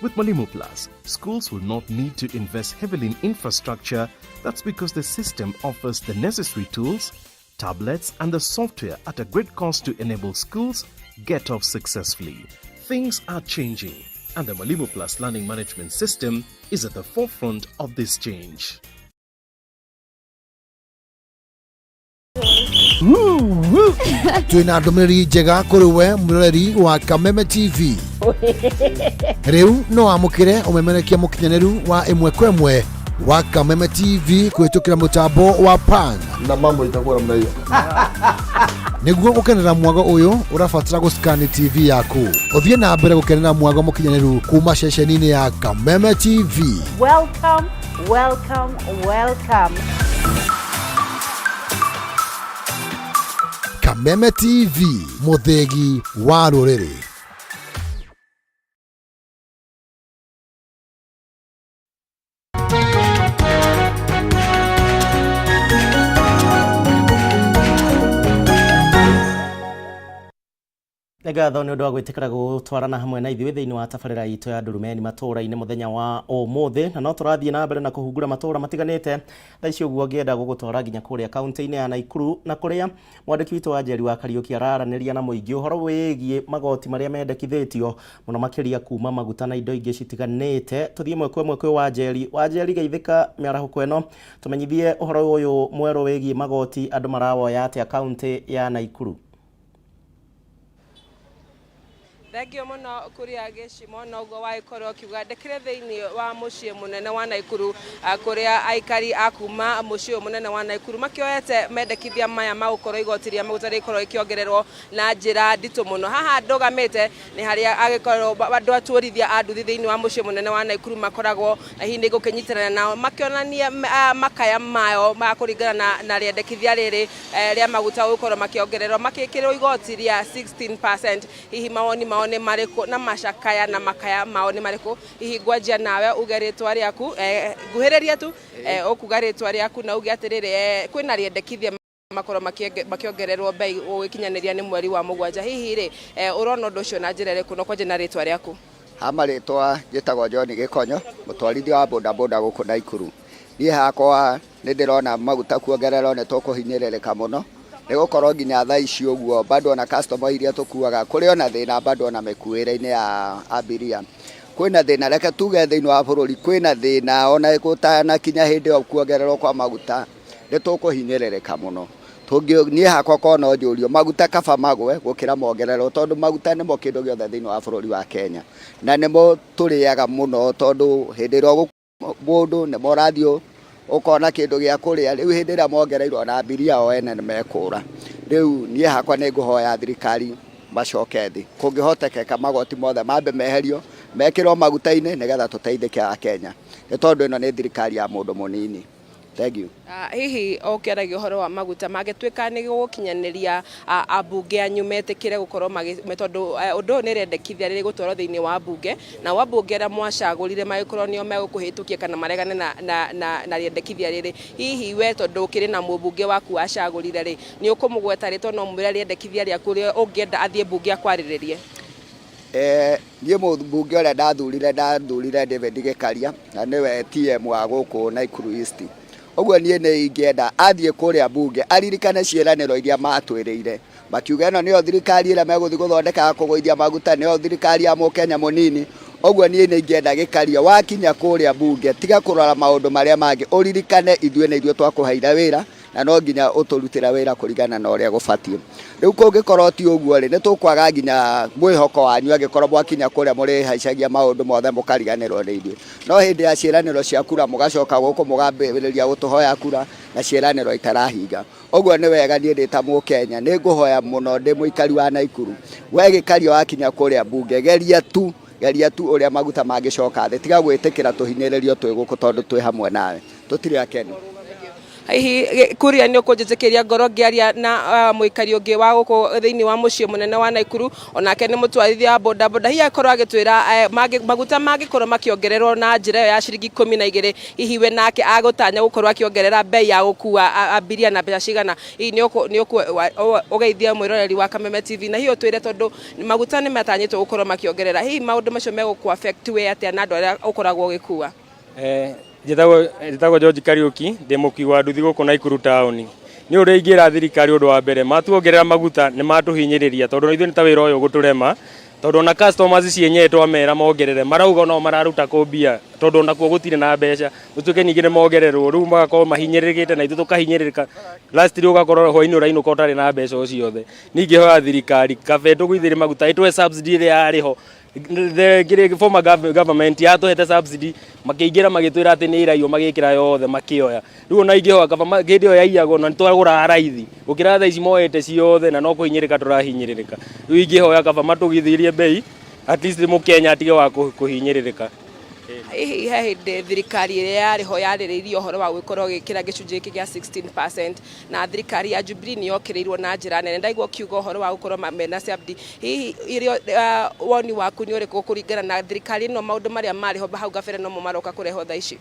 With Mwalimu Plus, schools will not need to invest heavily in infrastructure. That's because the system offers the necessary tools, tablets, and the software at a great cost to enable schools get off successfully. Things are changing, and the Mwalimu Plus Learning Management System is at the forefront of this change. Twina ndũmĩrĩri njega kũrĩ we mwĩroreri wa Kameme TV. Rĩu no wamũkĩre ũmemerekia mũkinyanĩru wa ĩmwe kwa ĩmwe wa Kameme TV kũhĩtũkĩra mũtambo wa PAN. Na mambo itakuwa namna hiyo. Nĩguo gũkenera mwago ũyũ, ũrabatara gũscan TV yaku ũthiĩ na mbere gũkenera mwago mũkinyanĩru kuma ceceni-inĩ ya Kameme TV. Welcome, welcome, welcome. Kameme TV, mũthĩgi wa rũrĩrĩ. Nĩ ngatho nĩ ũndũ wa gwĩtĩkĩra gũtwarana hamwe na ithuĩ thĩinĩ wa tabarĩra itũ ya Ndurumeni matũũra-inĩ mũthenya wa ũmũthĩ, na no tũrathiĩ na mbere na kũhungura matũũra matiganĩte. Thaa ici ũguo ngĩenda gũgũtwara nginya kũrĩa kaunti-inĩ ya Naikuru, na kũrĩa mwandĩki witũ wa Njeri wa Kariũki araranĩria na mũingĩ ũhoro wĩgiĩ magoti marĩa mendekithĩtio mũno makĩria kuma maguta na indo ingĩ citiganĩte. Tũthiĩ ĩmwe kwa ĩmwe kwĩ Wanjeri. Wanjeri, geithĩka mĩarahũko ĩno, tũmenyithie ũhoro ũyũ mwerũ wĩgiĩ magoti andũ marawoya atĩa kaunti ya Naikuru. Thengio mũno Kuria Gĩcimo. Noguo wagĩkorwo ũkiuga, ndĩkĩrĩ thĩinĩ wa mũciĩ mũnene wa Naikuru, kũrĩa aikari a kuma mũciĩ ũyũ mũnene wa Naikuru makĩoete mendekithia maya ma gũkorwo igoti rĩa maguta rĩkorwo rĩkĩongererwo na njĩra nditũ mũno. Haha ndũgamĩte nĩ harĩa agĩkorwo andũ atwarithia a nduthi thĩinĩ wa mũciĩ mũnene wa Naikuru makoragwo, na hihi nĩ ngũkĩnyitanĩra nao makĩonania makaya mayo ma kũringana na rĩendekithia rĩrĩ rĩa maguta gũkorwo makĩongererwo makĩkĩrwo igoti rĩa 16%. Hihi mawoni mao nĩ marĩkũ na macakaya na makaya mao nĩ marĩkũ? Hihi ngwanjia nawe uge rĩtwa rĩaku, nguhĩrĩria tu, ũkuga rĩtwa rĩaku na uge atĩrĩrĩ, kwĩna rĩendekithia makorwo makĩongererwo bei gũgĩkinyanĩria nĩ mweri wa 7. Hihi rĩ, ũrona ũndũ ũcio na njĩra ĩrĩkũ? No kwanjia na rĩtwa rĩaku. Ha marĩtwa njĩtagwo John Gĩkonyo, mũtwarithia wa bodaboda gũkũ Naikuru. Niĩ hakwa nĩ ndĩrona maguta kuongererwo nĩ tũkũhinyĩrĩrĩka mũno, nĩ gũkorwo nginya thaa ici ũguo bado ona customer iria tũkuaga kũrĩ ona thĩna, bado ona mĩkuĩre-inĩ ya abiria kwĩna thĩna. Reke tuge thĩinĩ wa bũrũri kwĩna thĩna, ona gũtanakinya hĩndĩ ĩyo kuongererwo kwa maguta nĩ tũkũhinyĩrĩrĩka mũno. Niĩ hakwa korwo no njũrio, maguta kaba magwe gũkĩra mongererwo, tondũ maguta nĩmo kĩndũ gĩothe thĩinĩ wa bũrũri wa Kenya, na nĩmo tũrĩaga mũno, tondũ hĩndĩ ĩrĩa mũndũ nĩmo ũrathiĩ ũkona kĩndũ gĩa kũrĩa. Rĩu hĩndĩ ĩrĩa mongereirwo na abiria o ene nĩ mekũra. Rĩu niĩ hakwa nĩ ngũhoya thirikari macoke thĩ, kũngĩhotekeka magoti mothe mambe meherio mekĩrwo maguta-inĩ nĩgetha tũteithĩke a Kenya, nĩ tondũ ĩno nĩ thirikari ya mũndũ mũnini. Thank you. Hihi ũkĩaragia ũhoro wa maguta mangĩtuĩka nĩ gũgũkinyanĩria, ambunge anyu metĩkĩre gũkorwo tondũ ũndũ ũyũ nĩ rĩendekithia rĩrĩ gũtwarwo thĩinĩ wa mbunge, na wambunge arĩa mwacagũrire magĩkorwo nĩo megũkũhĩtũkia kana maregane na rĩendekithia rĩrĩ, hihi we tondũ ũkĩrĩ na mũmbunge waku wacagũrire rĩ, nĩ ũkũmũgweta rĩtwa no mwĩre rĩendekithia rĩaku ũrĩa ũngĩenda athiĩ mbunge akwarĩrĩrie? Niĩ mũmbunge ũrĩa ndathurire David Gĩkaria, na nĩwe TM wa gũkũ Naikuru East. Ũguo niĩ nĩ ingĩenda athiĩ kũrĩa mbunge aririkane ciĩranĩro iria matwĩrĩire, makiuga ĩno nĩyo thirikari ĩrĩa megũthiĩ gũthondeka ya kũgũithia maguta, nĩyo thirikari ya mũkenya mũnini. Ũguo niĩ nĩ ingĩenda Gĩkaria wakinya kũrĩa mbunge, tiga kũrora maũndũ marĩa mangĩ, ũririkane ithuĩ nĩ ithuĩ twakũheire wĩra. Na no nginya ũtũrutĩre wĩra kũringana na ũrĩa gũbatiĩ. Rĩu kũngĩkorwo ti ũguo rĩ, nĩ tũkwaga nginya mwĩhoko wanyu angĩkorwo mwakinya kũrĩa mũrĩhaicagia maũndũ mothe mũkariganĩrwo nĩ ithuĩ. No hĩndĩ ya ciĩranĩro cia kura mũgacoka gũkũ mũgambĩrĩria gũtũhoya kura na ciĩranĩro itarahinga. Ũguo nĩ wega niĩ ndĩ ta Mũkenya nĩ ngũhoya mũno ndĩ mũikari wa Naikuru, we gĩkario wakinya kũrĩa mbunge geria tu geria tu ũrĩa maguta mangĩcoka thĩ, tiga gwĩtĩkĩra tũhinyĩrĩrio twĩ gũkũ tondũ twĩ hamwe nawe. Tũtirĩ akenu. Hihi Kuria nĩ ũkũnjĩtĩkĩria ngorwo ngĩaria na mũikari ũngĩ wa gũkũ thĩinĩ wa mũciĩ mũnene wa Naikuru, onake nĩ mũtwarithia wa bodaboda, hihi akorwo agĩtwĩra maguta mangĩkorwo makĩongererwo na njĩra ĩyo ya ciringi 12, hihi we nake agũtanya gũkorwo akĩongerera bei ya gũkua abiria na mbeca cigana? Hihi nĩ ũgeithia mwĩroreri wa Kameme TV na hihi ũtwĩre, tondũ maguta nĩ matanyĩtwo gũkorwo makĩongerera, hihi maũndũ macio megũkũ affect we atĩa na andũ arĩa ũkoragwo ũgĩkua? Njĩtagwo George Kariũki, ndĩ mũkui wa nduthi gũkũ Naikuru taũni. Nĩ ũrĩa ingĩra thirikari, ũndũ wa mbere, matuongerera maguta nĩ matũhinyĩrĩria, tondũ ithuĩ nĩ ta wĩra ũyũ ũgũtũrema, tondũ ona customers cienyewe twamera mongerere marauga no mararuta kũ mbia, tondũ onakuo gũtirĩ na mbeca. Gũtuĩke ningĩ nĩ mongererwo, rĩu magakorwo mahinyĩrĩrĩkĩte na ithuĩ tũkahinyĩrĩrĩka. Lastly ũgakorwo hwainĩ ũrainũka ũtarĩ na mbeca o ciothe. Ningĩ thirikari kabe tũgũithĩrie maguta, ĩtũhe subsidy ĩrĩa yarĩ ho. The former government yatũhete subsidy, makĩingĩra magĩtwĩra atĩ nĩ ĩraiywo, magĩkĩra yothe makĩoya. Rĩu ona ingĩhoya kaba hĩndĩ ĩyo yaiyagwo na nĩtwagũraga raithi gũkĩra thaa ici moete ciothe na no kũhinyĩrĩka tũrahinyĩrĩrĩka. Rĩu ingĩhoya kaba matũgithĩrie bei, at least mũkenya atige wa kũhinyĩrĩrĩka. Hihi he hĩndĩ thirikari ĩrĩa yarĩ ho yarĩrĩirie ũhoro wa gũgĩkorwo gĩkĩra gĩcunjĩ gĩkĩ gĩa 16%, na thirikari ya Jubilee nĩ yokĩrĩirwo na njĩra nene? Ndaigua ũkiuga ũhoro wa gũkorwo mena subsidy, hihi irio woni waku nĩ ũrĩkũ kũringana na thirikari ĩno, maũndũ marĩa marĩ ho hau kabere nomo maroka kũrehwo thaa ici?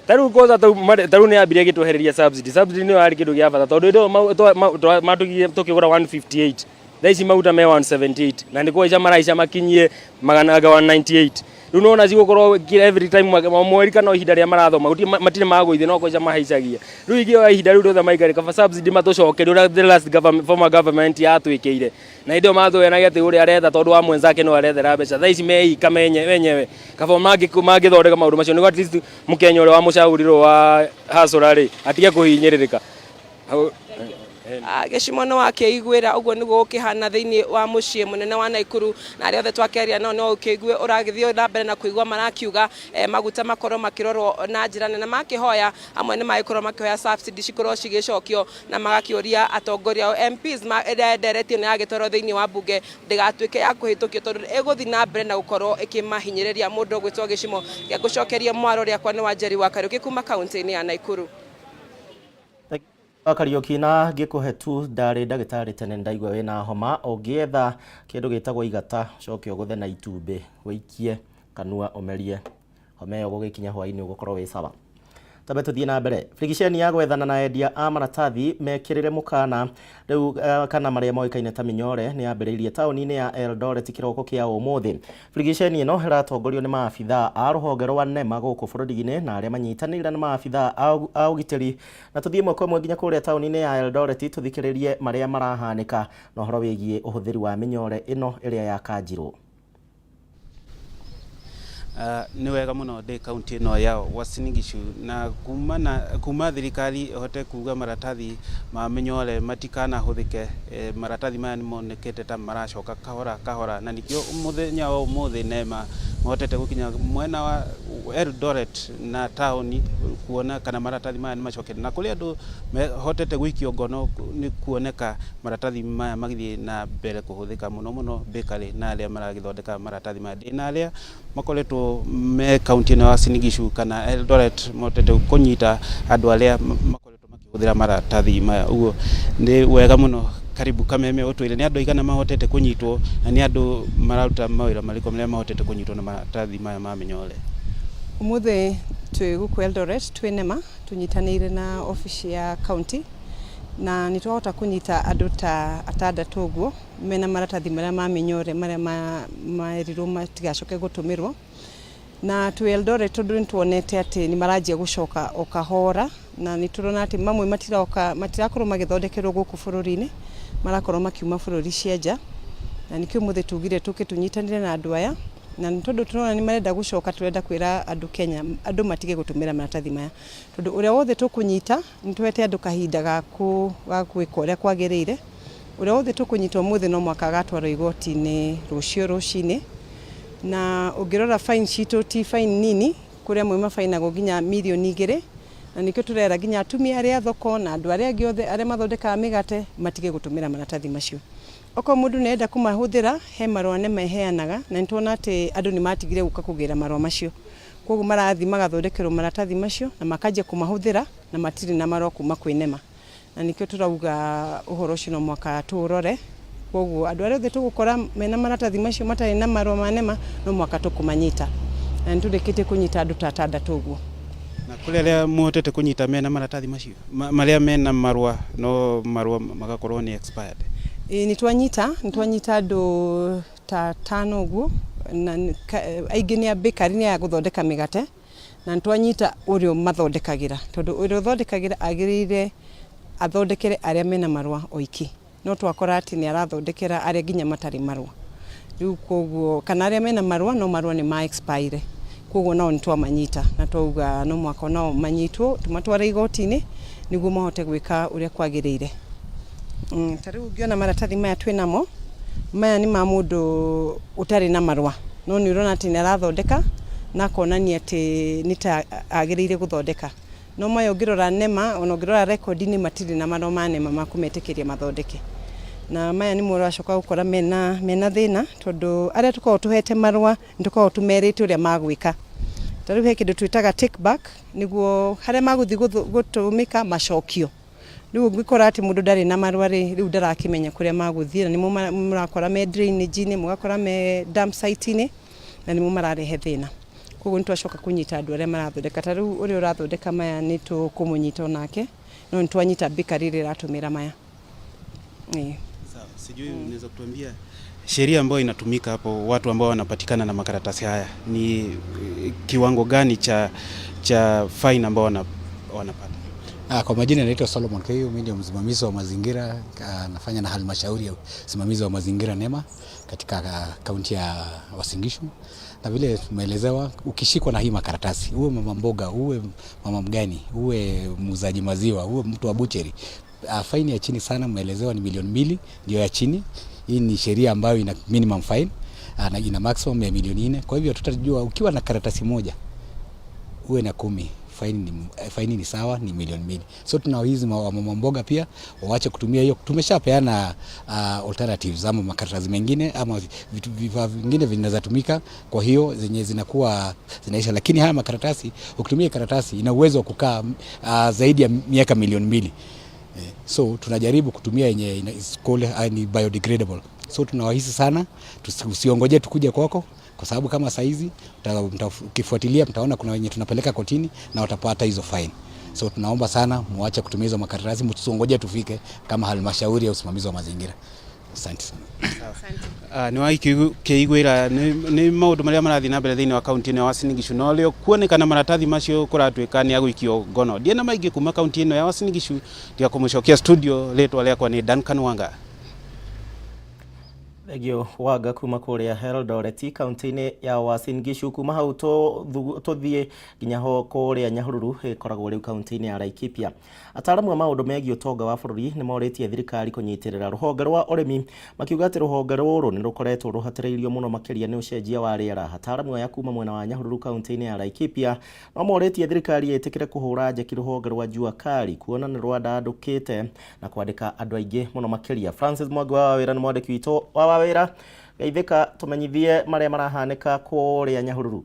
Tarĩu kwanza tarĩu nĩ yambirie ĩgĩtwehereria subsidy. Subsidy nĩyo yarĩ kĩndũ gĩa bata, tondũ hĩndĩ ĩyo matũgire tũkĩgũra 158, thaa ici maguta me 178 na nĩ kũhaica maraica makinyie magana anga 198. Rĩu nĩwona cigũkorwo every time, o mweri kana o ihinda rĩrĩa marathoma, matirĩ magũithia, no kũhaica mahaicagia. Rĩu ingĩoya ihinda rĩu rĩothe maikare, kaba subsidy matũcokerie ũrĩa the last government, former government yatwĩkĩire. Na hĩndĩ ĩyo matũhenagia atĩ ũrĩa aretha tondũ wa mwenzake no arethera mbeca, thaa ici meika wenyewe. Kaba mangĩthondeka maũndũ macio nĩguo at least mũkenya ũrĩa wamũcagũrirwo wa hasũra rĩ atige kũhinyĩrĩrĩka. Gĩcimo nĩ wakĩiguĩra ũguo nĩguo gũkĩhana thĩinĩ wa mũciĩ mũnene wa Naikuru, na arĩa othe twakĩaria nao no ũkĩigue ũragĩthiĩ na mbere na kũigua marakiuga maguta makorwo makĩrorwo na njĩra nene, makĩhoya amwe nĩ magĩkorwo makĩhoya subsidy cikorwo cigĩcokio, na magakĩũria atongoria ao MPs ndereti ĩno yagĩtwarwo thĩinĩ wa mbunge ndĩgatuĩke ya kũhĩtũkio, tondũ ĩgũthiĩ na mbere na gũkorwo ĩkĩmahinyĩrĩria. Mũndũ ũgwĩtwo Gĩcimo gĩa gũcokeria mwaro rĩakwa nĩ Wanjeri wa Kariũki kuma kaunti-inĩ ya Naikuru. Kariũki, na ngĩkũhe tu, ndarĩ ndagĩtarĩ tene, ndaigua wĩna homa, ũngĩetha kĩndũ gĩtagwo igata, ũcoke ũgũthe na itumbĩ wĩikie kanua ũmerie, homa ĩyo gũgĩkinya hwainĩ ũgũkorwo wĩ sawa. Tambe tũthiĩ na mbere. Birigiceni ya gwethana na endia a maratathi mekĩrĩre mũkana rĩu kana marĩa moĩkaine ta mĩnyore nĩ yambĩrĩirie taũni-inĩ ya Eldoret kĩroko kĩa ũmũthĩ. Birigiceni ĩno ĩratongorio nĩ maabithaa a rũhonge rwa NEMA gũkũ bũrũri-inĩ na arĩa manyitanĩire na maabithaa a ũgitĩri. Na tũthiĩ ĩmwe kwa ĩmwe nginya kũrĩa taũni-inĩ ya Eldoret tũthikĩrĩrie marĩa marahanĩka na ũhoro wĩgiĩ ũhũthĩri wa mĩnyore ĩno ĩrĩa ya kanjirũ. Nĩ wega mũno ndĩ kaunti ĩno ya Uasin Gishu na kuma na kuma thirikari ĩhote kuga maratathi ma mĩnyore matikanahũthĩke, maratathi maya nĩ monekete ta maracoka kahora kahora, na nĩkĩo mũthenya wa ũmũthĩ NEMA mahotete gũkinya mwena wa Eldoret na taũni kuona kana maratathi maya nĩ macokete, na kũrĩ andũ mahotete gũikio ngono nĩ kuoneka maratathi maya magĩthiĩ na mbere kũhũthĩka mũno mũno bakery na arĩa maragĩthondeka maratathi maya. Ndĩna arĩa makoretwo me kaunti ĩno ya Uasin Gishu kana Eldoret mahotete kũnyita andũ arĩa makoretwo makĩhũthĩra maratathi maya, ũguo nĩ wega mũno. Karibu Kameme, ũtwĩre nĩ andũ aigana mahotete kũnyitwo na nĩ andũ mararuta mawĩra marĩkũ marĩa mahotete kũnyitwo na maratathi maya ma mĩnyore? Ũmũthĩ twĩ gũkũ Eldoret twĩ NEMA tũnyitanĩire na obici ya county, na nĩ twahota kũnyita andũ ta atandatũ ũguo mena maratathi marĩa ma mĩnyore marĩa merirwo matigacoke gũtũmĩrwo. Na twĩ Eldoret tondũ nĩ tuonete atĩ nĩ maranjia gũcoka o kahora, na nĩ tũrona atĩ mamwe matiroka, matirakorwo magĩthondekerwo gũkũ bũrũri-inĩ, marakorwo makiuma bũrũri cia nja, na nĩkĩo ũmũthĩ tugire tũke tũnyitanĩre na andũ aya. Na nĩ tondũ tũrona nĩ marenda gũcoka, tũrenda kwĩra andũ Kenya andũ matige gũtũmĩra maratathi maya, tondũ ũrĩa wothe tũkũnyita, nĩ tũhete andũ kahinda ga gwĩka ũrĩa kwagĩrĩire. Ũrĩa wothe tũkũnyita ũmũthĩ no mũhaka agatwarwo igoti-inĩ rũciũ rũcinĩ. Na ũngĩrora fine citũ ti fine nini, kũrĩ amwe mabainagwo nginya mirioni 2, na nĩkĩo tũrera nginya atumia arĩa a thoko na andũ arĩa angĩ othe arĩa mathondekaga mĩgate matige gũtũmĩra maratathi macio. Okorwo mũndũ nĩ arenda kũmahũthĩra, he marũa NEMA ĩheanaga, na nĩ tuona atĩ andũ nĩ matigire gũka kũgĩra marũa macio, koguo marathiĩ magathondekerwo maratathi macio na makanjia kũmahũthĩra na matirĩ na marũa kuma kwĩ NEMA. Na nĩkĩo tũrauga ũhoro ũcio no mũhaka tũũrore. Koguo andũ arĩa othe tũgũkora mena maratathi macio matarĩ na marũa ma NEMA no mũhaka tũkũmanyita, na nĩ tũrĩkĩtie kũnyita andũ ta atandatũ ũguo. Na kũrĩ arĩa muhotete kũnyita mena maratathi macio marĩa mena marũa, no marũa magakorwo nĩ expired? Ĩĩ, nĩ twanyita andũ ta tano ũguo, na aingĩ nĩ a bakery, nĩ aya gũthondeka mĩgate, na nĩ twanyita ũrĩa ũmathondekagĩra, tondũ ũrĩa ũthondekagĩra agĩrĩire athondekere arĩa mena marũa oiki, no twakora atĩ nĩ arathondekera arĩa nginya matarĩ marũa. Rĩu koguo kana arĩa mena marũa no marũa nĩ ma expire, koguo nao nĩ twamanyita na twauga no mũhaka onao manyitwo tũmatware igoti-inĩ nĩguo mahote gwĩka ũrĩa kwagĩrĩire. Ta rĩu ũngĩona maratathi maya twĩ namo, maya nĩ ma mũndũ ũtarĩ na marũa, no nĩ ũrona atĩ nĩ arathondeka na akonania atĩ nĩ ta agĩrĩire gũthondeka. No maya ũngĩrora NEMA, ona ũngĩrora rekondi-inĩ, matirĩ na marũa ma NEMA ma kũmetĩkĩria mathondeke. Na maya nĩmo ũracoka gũkora mena thĩna, tondũ arĩa tũkoragwo tũhete marũa nĩ tũkoragwo tũmerĩte ũrĩa magwĩka. Ta rĩu he kĩndũ twĩtaga take back, nĩguo harĩa magũthiĩ gũtũmĩka macokio. Rĩu ũngĩkora atĩ mũndũ ndarĩ na marũa rĩ, rĩu ndarakĩmenya kũrĩa magũthiĩ, na nĩmo mũrakora me drainage-inĩ, mũgakora me dump site-inĩ, na nĩmo mararehe thĩna. Koguo nĩ twacoka kũnyita andũ arĩa marathondeka. Ta rĩu ũrĩa ũrathondeka maya nĩ tũkũmũnyita onake, no nĩ twanyita bakery ĩrĩa ĩratũmĩra maya. Ĩĩ. Sijui unaweza kutuambia sheria ambayo inatumika hapo, watu ambao wanapatikana na makaratasi haya ni kiwango gani cha fine ambao wanapata? Kwa majina naitwa Solomon Keyo, mimi ndio msimamizi wa mazingira, nafanya na halmashauri ya usimamizi wa mazingira NEMA katika kaunti ya Uasin Gishu. Na vile tumeelezewa, ukishikwa na hii makaratasi, uwe mama mboga, uwe mama mgani, uwe muuzaji maziwa, uwe mtu wa butchery, faini ya chini sana mmeelezewa ni milioni 2 ndio ya chini. Hii ni sheria ambayo ina minimum fine na ina maximum ya milioni 4. Kwa hivyo tutajua ukiwa na karatasi moja uwe na 10, faini ni sawa, ni milioni 2. So tuna hizi mama mboga pia waache kutumia hiyo. Tumeshapeana alternatives ama makaratasi mengine ama vitu vifaa vingine vinaweza tumika, kwa hiyo zenye zinakuwa zinaisha, lakini haya makaratasi, ukitumia karatasi ina uwezo wa kukaa zaidi ya miaka milioni 2. So tunajaribu kutumia yenye is called, ni biodegradable. So tunawahisi sana usiongoje tukuje kwako, kwa sababu kama saizi ukifuatilia mtaona kuna wenye tunapeleka kotini na watapata hizo fine. So tunaomba sana muache kutumia hizo makaratasi, msiongoje tufike kama halmashauri ya usimamizi wa mazingira. Asante sana. Nĩ waikĩiguĩra nĩ maũndũ marĩa marathiĩ na mbere thĩinĩ wa kaunti ĩno ya Uasin Gishu, na ũrĩa kuonekana maratathi macio kũratuĩka nĩ agũikio ngono. Ndiena maingĩ kuma kaunti ĩno ya Uasin Gishu, ndiga kũmũcokia studio. Rĩtwa rĩakwa nĩ Duncan Wanga. Thengio Wanga kuma kũrĩa Eldoret, kaunti-inĩ ya Uasin Gishu. Kuma hau tũthiĩ nginya ho kũrĩa Nyahururu, ĩkoragwo rĩu kaunti-inĩ ya Laikipia. Ataaramu a maũndũ megiĩ ũtonga wa bũrũri nĩ morĩtie thirikari kũnyitĩrĩra rũhonge rwa ũrĩmi, makiuga atĩ rũhonge rũrũ nĩ rũkoretwo rũhatĩrĩirio mũno makĩria nĩ ũcenjia wa rĩera. Ataaramu aya kuma mwena wa Nyahururu, kaunti-inĩ ya Laikipia, no morĩtie thirikari ĩtĩkĩre kũhũra njeki rũhonge rwa Jua Kali, kuona nĩ rwandandũkĩte na kwandĩka andũ aingĩ mũno makĩria. Francis Mwangi wa Wawĩra nĩ mwandĩki witũ wa Wawĩra. Geithĩka, tũmenyithie marĩa marahanĩka kũrĩa Nyahururu.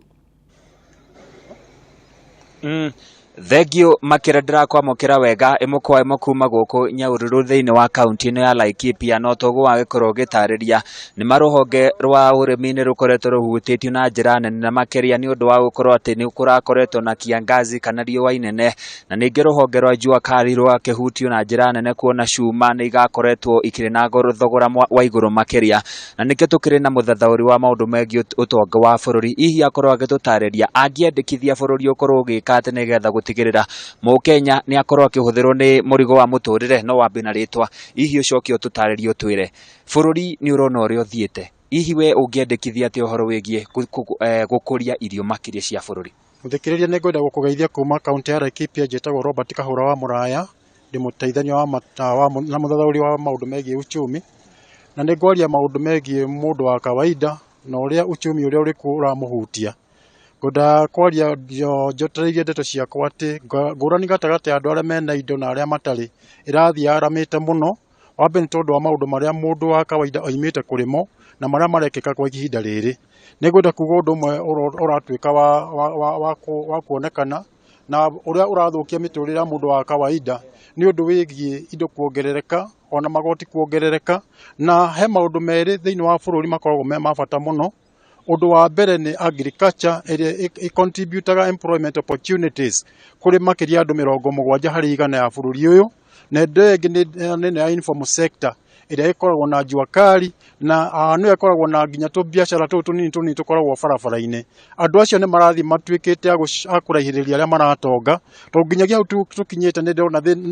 Thengio makĩra, ndĩrakwamũkĩra wega ĩmwe kwa ĩmwe kuma gũkũ Nyahururu thĩinĩ wa kaunti ĩno ya Laikipia. No toguo wagĩkorwo ũgĩtarĩria, nĩ marũhonge rwa ũrĩmi nĩ rũkoretwo rũhutĩtio na njĩra nene na makĩria nĩ ũndũ wa gũkorwo atĩ nĩ kũrakoretwo na kiangazi kana riũa inene, na ningĩ rũhonge rwa Jua Kali rwakĩhutio na njĩra nene kuona cuma nĩ igakoretwo ikĩrĩ na goro thogora wa igũrũ makĩria. Na nĩkĩo tũkĩrĩ na mũthathaũri wa maũndũ megiĩ ũtonga wa bũrũri, hihi akorwo agĩtũtarĩria angĩendekithia bũrũri ũkorwo ũgĩka atĩ nĩgetha gũtigĩrĩra mũkenya nĩ akorwo akĩhũthĩrwo nĩ mũrigo wa mũtũrĩre. No wambe na rĩtwa, hihi ũcoke ũtũtarĩrie, ũtwĩre bũrũri nĩ ũrona ũrĩa ũthiĩte. Hihi we ũngĩendekithia atĩa ũhoro wĩgiĩ gũkũria irio makĩria cia bũrũri? Mũthikĩrĩria, nĩ ngwenda gũkũgeithia kuma kaunti ya Laikipia. Njĩtagwo Robert Kahũra wa Mũraya, ndĩ mũteithania wa na mũthathaũri wa maũndũ megiĩ uchumi, na nĩ ngwaria maũndũ megiĩ mũndũ wa kawaida na ũrĩa uchumi ũrĩa ũrĩkuo ũramũhutia. Ngwenda kwaria njotereirie ndeto ciakwa atĩ ngũrani gatagatĩ ya andũ arĩa mena indo na arĩa matarĩ ĩrathiĩ yaramĩte mũno. Wa mbere nĩ tondũ wa maũndũ marĩa mũndũ wa kawaida oimĩte kũrĩmo na marĩa marekĩka kwa ihinda rĩrĩ. Nĩ ngwenda kuga ũndũ ũmwe ũratuĩka wa kuonekana na ũrĩa ũrathũkia mĩtũrĩre ya mũndũ wa kawaida nĩ ũndũ wĩgiĩ indo kuongerereka ona magoti kuongerereka, na he maũndũ merĩ thĩinĩ wa bũrũri makoragwo me ma bata mũno. Ũndũ wa mbere nĩ agriculture ĩrĩa ĩ-contributaga employment opportunities kũrĩ makĩria andũ 70% ya bũrũri ũyũ, na ĩndũ ĩngĩ nĩ ya informal sector ĩrĩa ĩkoragwo na jua kali na nĩyo ĩkoragwo na nginya tũbiacara tũu tũnini tũnini tũkoragwo barabara-inĩ. Andũ acio nĩ marathiĩ matuĩkĩte a kũraihĩrĩria arĩa maratonga, tondũ nginyagia hau tũkinyĩte nĩ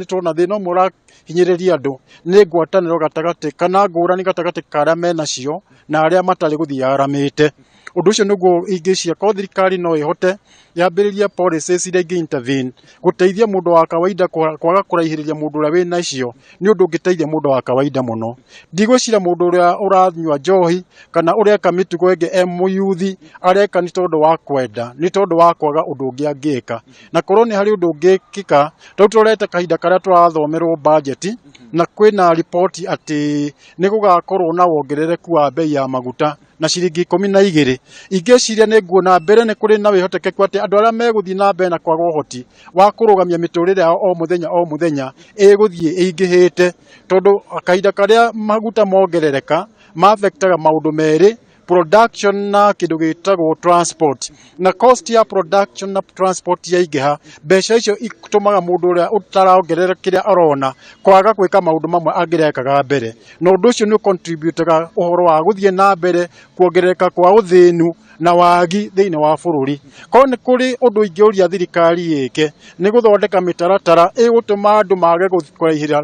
tũrona thĩna ũmwe ũrahinyĩrĩria andũ nĩ ngwatanĩro gatagatĩ kana ngũrani gatagatĩ ka arĩa menacio na arĩa matarĩ gũthiĩ yaramĩte. Ũndũ ũcio nĩguo ingĩcia korwo thirikari no ĩhote yambĩrĩrie policies iria ingĩ intervene gũteithia mũndũ wa kawaida kwaga kũraihĩrĩria mũndũ ũrĩa wĩna icio, nĩ ũndũ ũngĩteithia mũndũ wa kawaida mũno. Ndigwĩciria mũndũ ũrĩa ũranyua njohi kana ũreka mĩtugo ĩngĩ e mũyuthi areka nĩ tondũ wa kwenda, nĩ tondũ wa kwaga ũndũ ũngĩ angĩka. Na korwo nĩ harĩ ũndũ ũngĩkĩka, rĩu tũrorete kahinda karĩa tũrathomerwo budget na kwĩna riboti atĩ nĩ gũgakorwo na wongerereku wa bei ya maguta na ciringi 12. Ingĩciria nĩ nguona mbere nĩ kũrĩ na wĩhotekeku atĩ andũ arĩa megũthiĩ na mbere na kwaga ũhoti wa kũrũgamia mĩtũrĩre yao o mũthenya o mũthenya ĩgũthiĩ ĩingĩhĩte, tondũ kahinda karĩa maguta mongerereka ma-affectaga maũndũ merĩ, production na kĩndũ gĩtagwo transport, na cost ya production na transport yaingĩha, mbeca icio itũmaga mũndũ ũrĩa ũtarongerera kĩrĩa arona kwaga gwĩka maũndũ mamwe angĩrekaga mbere, na ũndũ ũcio nĩ ũcontributaga ũhoro wa gũthiĩ na mbere kuongerereka kwa ũthĩnu na wagi thĩinĩ wa bũrũri. Korwo nĩ kũrĩ ũndũ ingĩũria thirikari ĩke nĩ gũthondeka mĩtaratara ĩgũtũma andũ mage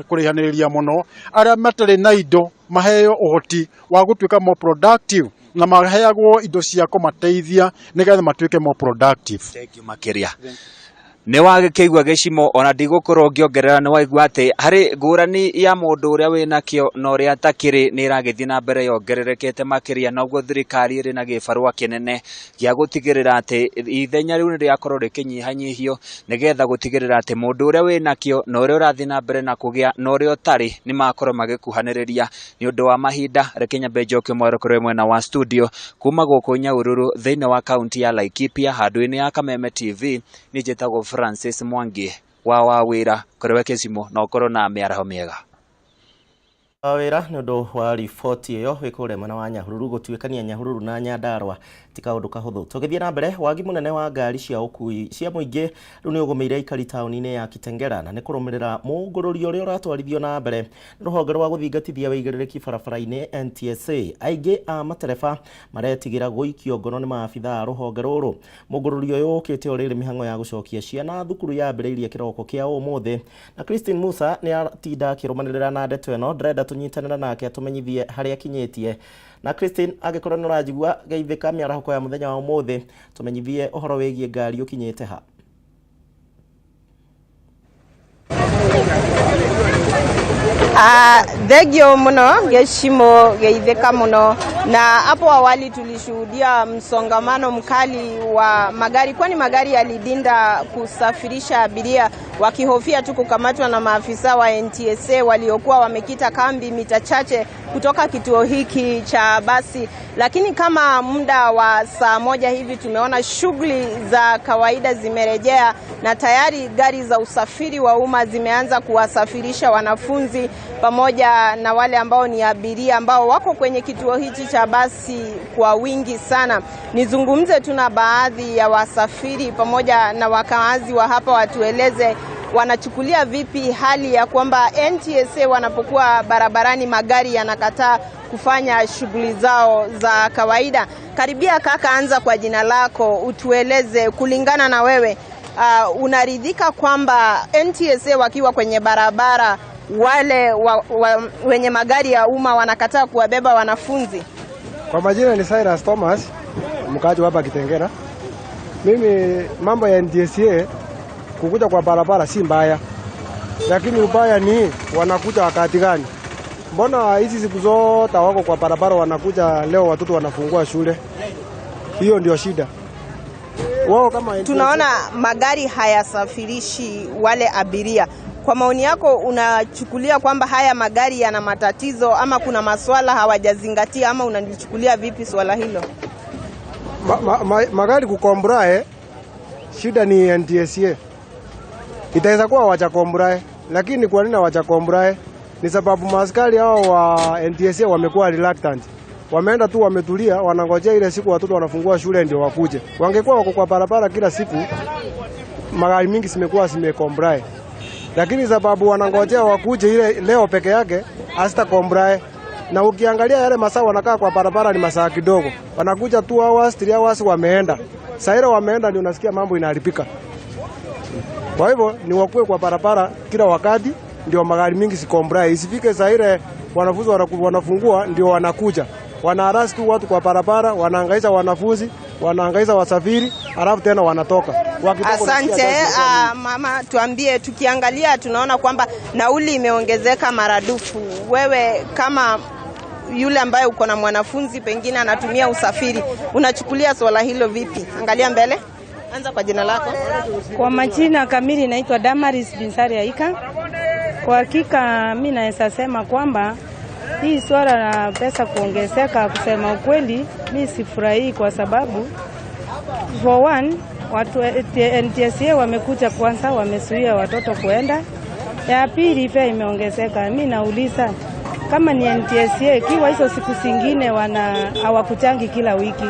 kũraihanĩrĩria mũno, arĩa matarĩ na indo maheo ũhoti wa gũtuĩka more productive na maheagwo indo cia kũmateithia nĩgetha matuĩke more productive. Thank you makĩria. Nĩ wagĩkĩigua gĩcimo ona ndigũkorwo ngĩongerera, nĩ waigua atĩ harĩ ngũrani ya mũndũ ũrĩa wĩnakĩo na ũrĩa atakĩrĩ nĩ ĩragĩthiĩ na mbere yongererekete makĩria, noguo thirikari ĩrĩ na gĩbarũa kĩnene gĩa gũtigĩrĩra atĩ ithenya rĩu nĩ rĩakorwo rĩkĩnyihanyihio nĩgetha gũtigĩrĩra atĩ mũndũ ũrĩa wĩnakĩo na ũrĩa ũrathiĩ na mbere na kũgĩa na ũrĩa ũtarĩ nĩ makorwo magĩkuhanĩrĩria. Nĩ ũndũ wa mahinda, reke nyambe njoke mwerekero mwena wa studio kuma gũkũ Nyahururu thĩinĩ wa kaunti ya Laikipia handũ-inĩ ya Kameme TV. Niĩ njĩtagwo Francis Mwangi wa wĩra kũrĩ we Kĩcimo, na ũkorwo na mĩaraho mĩega. Wĩra nĩ ũndũ wa riboti ĩyo wĩ kũrĩa mwena wa Nyahururu. Gũtuĩkania Nyahururu na Nyandarua ti kaũndũ kahũthũ. Tũgĩthiĩ na mbere, wagi mũnene wa ngari cia ũkui cia mũingĩ rĩu nĩ ũgũmĩire aikari taũni-inĩ ya Kitengela, na nĩ kũrũmĩrĩra mũngũrũrio ũrĩa ũratwarithio na mbere nĩ rũhonge rwa gũthingatithia wĩigĩrĩrĩki barabara-inĩ NTSA. Aingĩ a matereba maretigĩra gũikio ngono nĩ maabitha a rũhonge rũrũ. Mũngũrũrio ũyũ ũkĩte o rĩrĩ mĩhang'o ya gũcokia ciana thukuru yambĩrĩirie kĩroko kĩa ũmũthĩ, na Christine Musa nĩ atinda akĩrũmanĩrĩra na ndeto ĩno. Ndĩrenda tũnyitanĩre nake atũmenyithie harĩa akinyĩtie. Na Christine, angĩkorwo nĩ ũranjigua, geithĩka mĩarahũko ya mũthenya wa ũmũthĩ, tũmenyithie ũhoro wĩgiĩ ngari ũkinyĩte ha. Thengio muno Geshimo, geithĩka muno. Na hapo awali tulishuhudia msongamano mkali wa magari, kwani magari yalidinda kusafirisha abiria wakihofia tu kukamatwa na maafisa wa NTSA waliokuwa wamekita kambi mita chache kutoka kituo hiki cha basi. Lakini kama muda wa saa 1 hivi tumeona shughuli za kawaida zimerejea na tayari gari za usafiri wa umma zimeanza kuwasafirisha wanafunzi pamoja na wale ambao ni abiria ambao wako kwenye kituo hichi cha basi kwa wingi sana. Nizungumze tu na baadhi ya wasafiri pamoja na wakaazi wa hapa watueleze wanachukulia vipi hali ya kwamba NTSA wanapokuwa barabarani magari yanakataa kufanya shughuli zao za kawaida. Karibia kaka, anza kwa jina lako, utueleze kulingana na wewe, unaridhika kwamba NTSA wakiwa kwenye barabara wale wenye magari ya umma wanakataa kuwabeba wanafunzi? Kwa majina ni Cyrus Thomas, mkaaji wa hapa Kitengela. Mimi mambo ya NTSA kukuja kwa barabara si mbaya, lakini ubaya ni wanakuja wakati gani? Mbona hizi siku zote wako kwa barabara, wanakuja leo watoto wanafungua shule? Hiyo ndio shida wao kama NTSA. Tunaona magari hayasafirishi wale abiria. Kwa maoni yako, unachukulia kwamba haya magari yana matatizo ama kuna maswala hawajazingatia, ama unalichukulia vipi swala hilo? Magari kucomply, shida ni NTSA. Itaweza kuwa hawajacomply, lakini kwa nini hawajacomply? Ni sababu maaskari hao wa NTSA wamekuwa reluctant. Wameenda tu wametulia, wanangojea ile siku watoto wanafungua shule ndio wakuje. Wangekuwa wako kwa barabara kila siku, magari mingi zimekuwa zimecomply. Lakini sababu wanangojea wakuje ile leo peke yake, hasta comply. Na ukiangalia yale masaa wanakaa kwa barabara ni masaa kidogo. Wanakuja 2 hours, 3 hours wameenda. Saa ile wameenda ndio unasikia mambo inaharibika. Kwa hivyo ni wakue kwa barabara kila wakati ndio magari mingi zicomply. Isifike saa ile wanafunzi wanafungua ndio wanakuja. Wanaarrest tu watu kwa barabara, wanahangaisha wanafunzi, wanahangaisha wasafiri, alafu tena wanatoka. Wakitoka unasikia Asante kazi inakuwa mingi. Mama, tuambie, tukiangalia tunaona kwamba nauli imeongezeka maradufu. Wewe kama yule ambaye uko na mwanafunzi pengine anatumia usafiri, unachukulia swala hilo vipi? Angalia mbele. Anza kwa jina lako. Kwa majina kamili naitwa Damaris Binsari Aika. Kwa hakika mi naweza sema kwamba hii swala la pesa kuongezeka, kusema ukweli, mi sifurahii kwa sababu for one, watu NTSA wamekuja kwanza, wamezuia watoto kuenda. Ya pili, fare imeongezeka. Mi nauliza kama ni NTSA, ikiwa hizo siku zingine wana hawakuchangi kila wiki,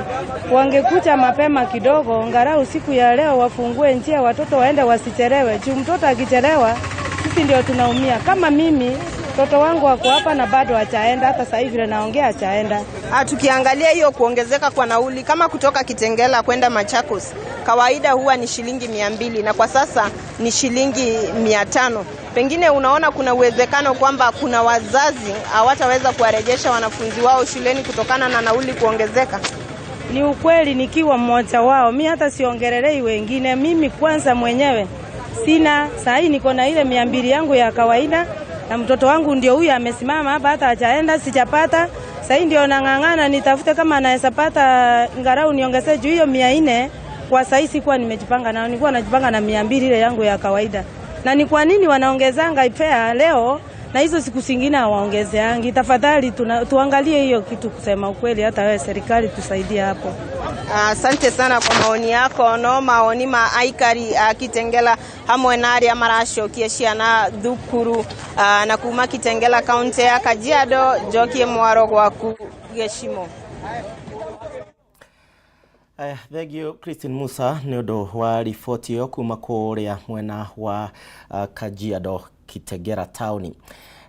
wangekuja mapema kidogo, angalau siku ya leo wafungue njia watoto waende wasichelewe. Juu mtoto akichelewa, sisi ndio tunaumia. Kama mimi mtoto wangu ako hapa na bado hajaenda, hata sasa hivi vile naongea hajaenda. Tukiangalia hiyo kuongezeka kwa nauli kama kutoka Kitengela kwenda Machakos kawaida huwa ni shilingi 200 na kwa sasa ni shilingi 500. Pengine unaona kuna uwezekano kwamba kuna wazazi hawataweza kuwarejesha wanafunzi wao shuleni kutokana na nauli kuongezeka? Ni ukweli, nikiwa mmoja wao, mi hata siongelelei wengine, mimi kwanza mwenyewe sina. Saa hii niko na ile 200 yangu ya kawaida na mtoto wangu ndio huyu amesimama hapa, hata hajaenda, sijapata. Saa hii ndio nang'ang'ana nitafute kama anaweza pata angalau niongezee juu hiyo 400. Kwa saa hii sikuwa nimejipanga nayo, nilikuwa najipanga na 200 ile yangu ya kawaida. Na ni kwa nini wanaongezanga fare leo na hizo siku zingine hawaongezeangi? Tafadhali tuangalie hiyo kitu, kusema ukweli, hata wewe serikali tusaidie hapo. Asante sana kwa maoni yako. No maoni ma aikari Kitengela hamwe na aria maracokie ciana thukuru na kuma Kitengela kaunti ya Kajiado. Njokie mwaro gwaku Gĩcimo. Aya, thank you Christine Musa nĩ ũndũ wa riboti ĩyo kuma kũrĩa mwena wa Kajiado Kitegera taũni.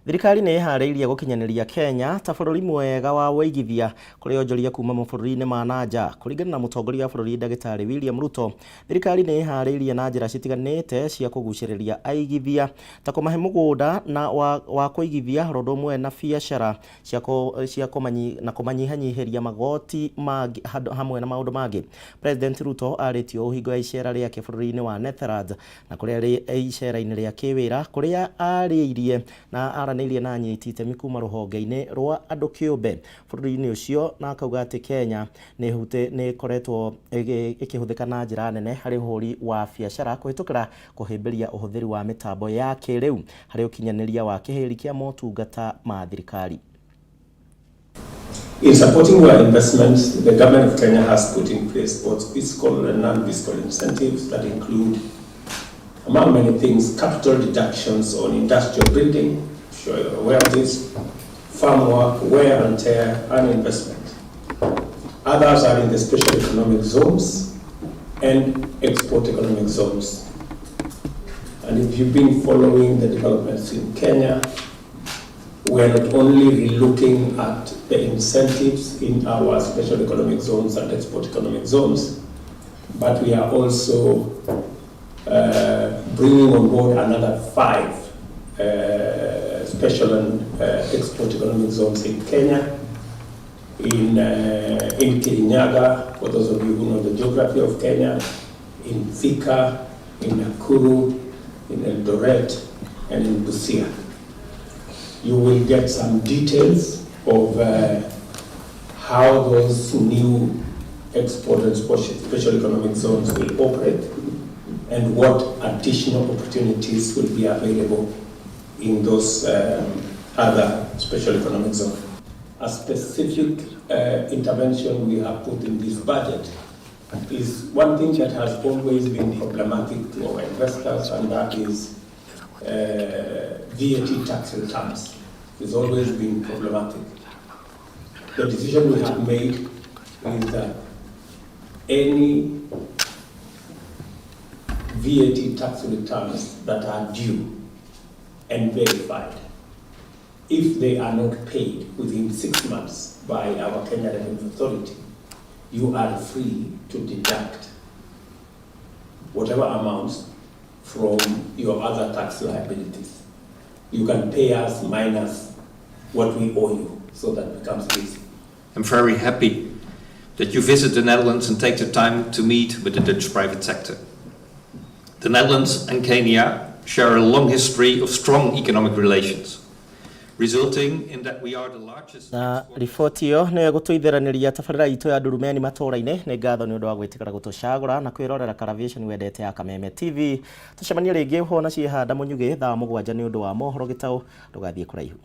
Thirikari nĩ ĩharĩirie gũkinyanĩria Kenya ta bũrũri mwega wa wĩigithia kũrĩ onjoria kuma mabũrũri-inĩ ma na nja. Kũringana na mũtongoria wa bũrũri Ndagĩtarĩ William Ruto, thirikari nĩ ĩharĩirie na njĩra citiganĩte cia kũgucĩrĩria aigithia ta kũmahe mũgũnda na wa kũigithia ũndũ ũmwe na biacara cia na kũmanyihanyihĩria magoti mangĩ hamwe na maũndũ mangĩ. President Ruto arĩtie ũũ hingo ya icera rĩake bũrũri-inĩ wa Netherlands na kũrĩa arĩ icera-inĩ rĩa kĩwĩra kũrĩa arĩirie na aranĩirie na anyiti itemi kuma rũhonge-inĩ rwa andũ kĩũmbe bũrũri-inĩ ũcio na akauga atĩ Kenya nĩ ĩkoretwo ĩkĩhũthĩka na njĩra nene harĩ ũhũri wa biacara kũhĩtũkĩra kũhĩmbĩria ũhũthĩri wa mĩtambo ya kĩrĩu harĩ ũkinyanĩria wa kĩhĩri kĩa motungata ma thirikari. In supporting your investments, the government of Kenya has put in place both fiscal and non-fiscal incentives that include, among many things, capital deductions on industrial building, I'm sure you're aware of this, farm work, wear and tear, and investment. Others are in the special economic zones and export economic zones. And if you've been following the developments in Kenya, we are not only relooking at the incentives in our special economic zones and export economic zones, but we are also bringing on board another 5 special and export economic zones in Kenya. in Kirinyaga, for those of you who know the geography of Kenya, in Thika, in Nakuru, in Eldoret, and in Busia. You will get some details of how those new export and special economic zones will operate and what additional opportunities will be available in those other special economic zones. A specific intervention we have put in this budget is one thing that has always been problematic to our investors, and that is VAT tax returns. It's always been problematic. The decision we have made is that any VAT tax returns that are due and verified, if they are not paid within 6 months by our Kenya Revenue Authority, you are free to deduct whatever amounts from your other tax liabilities. You can pay us minus what we owe you, so that becomes easy. I'm very happy that you visit the Netherlands and take the time to meet with the Dutch private sector. The Netherlands and Kenya share a long history of strong economic relations, resulting in that we are the largest. Na riboti ĩyo nĩyo ĩgũtũithĩranĩria tabarĩra itũ ya Ndurumeni matũũra-inĩ. Nĩ ngatho nĩ ũndũ wa gwĩtĩkĩra gũtũcagũra na kwĩrorera Karavation wendete ya Kameme TV. Tũcemanie rĩngĩ hona ciĩhanda mũnyugĩ thaa 7 nĩ ũndũ wa mohoro gĩtaũ. Ndũgathiĩ kũraihu.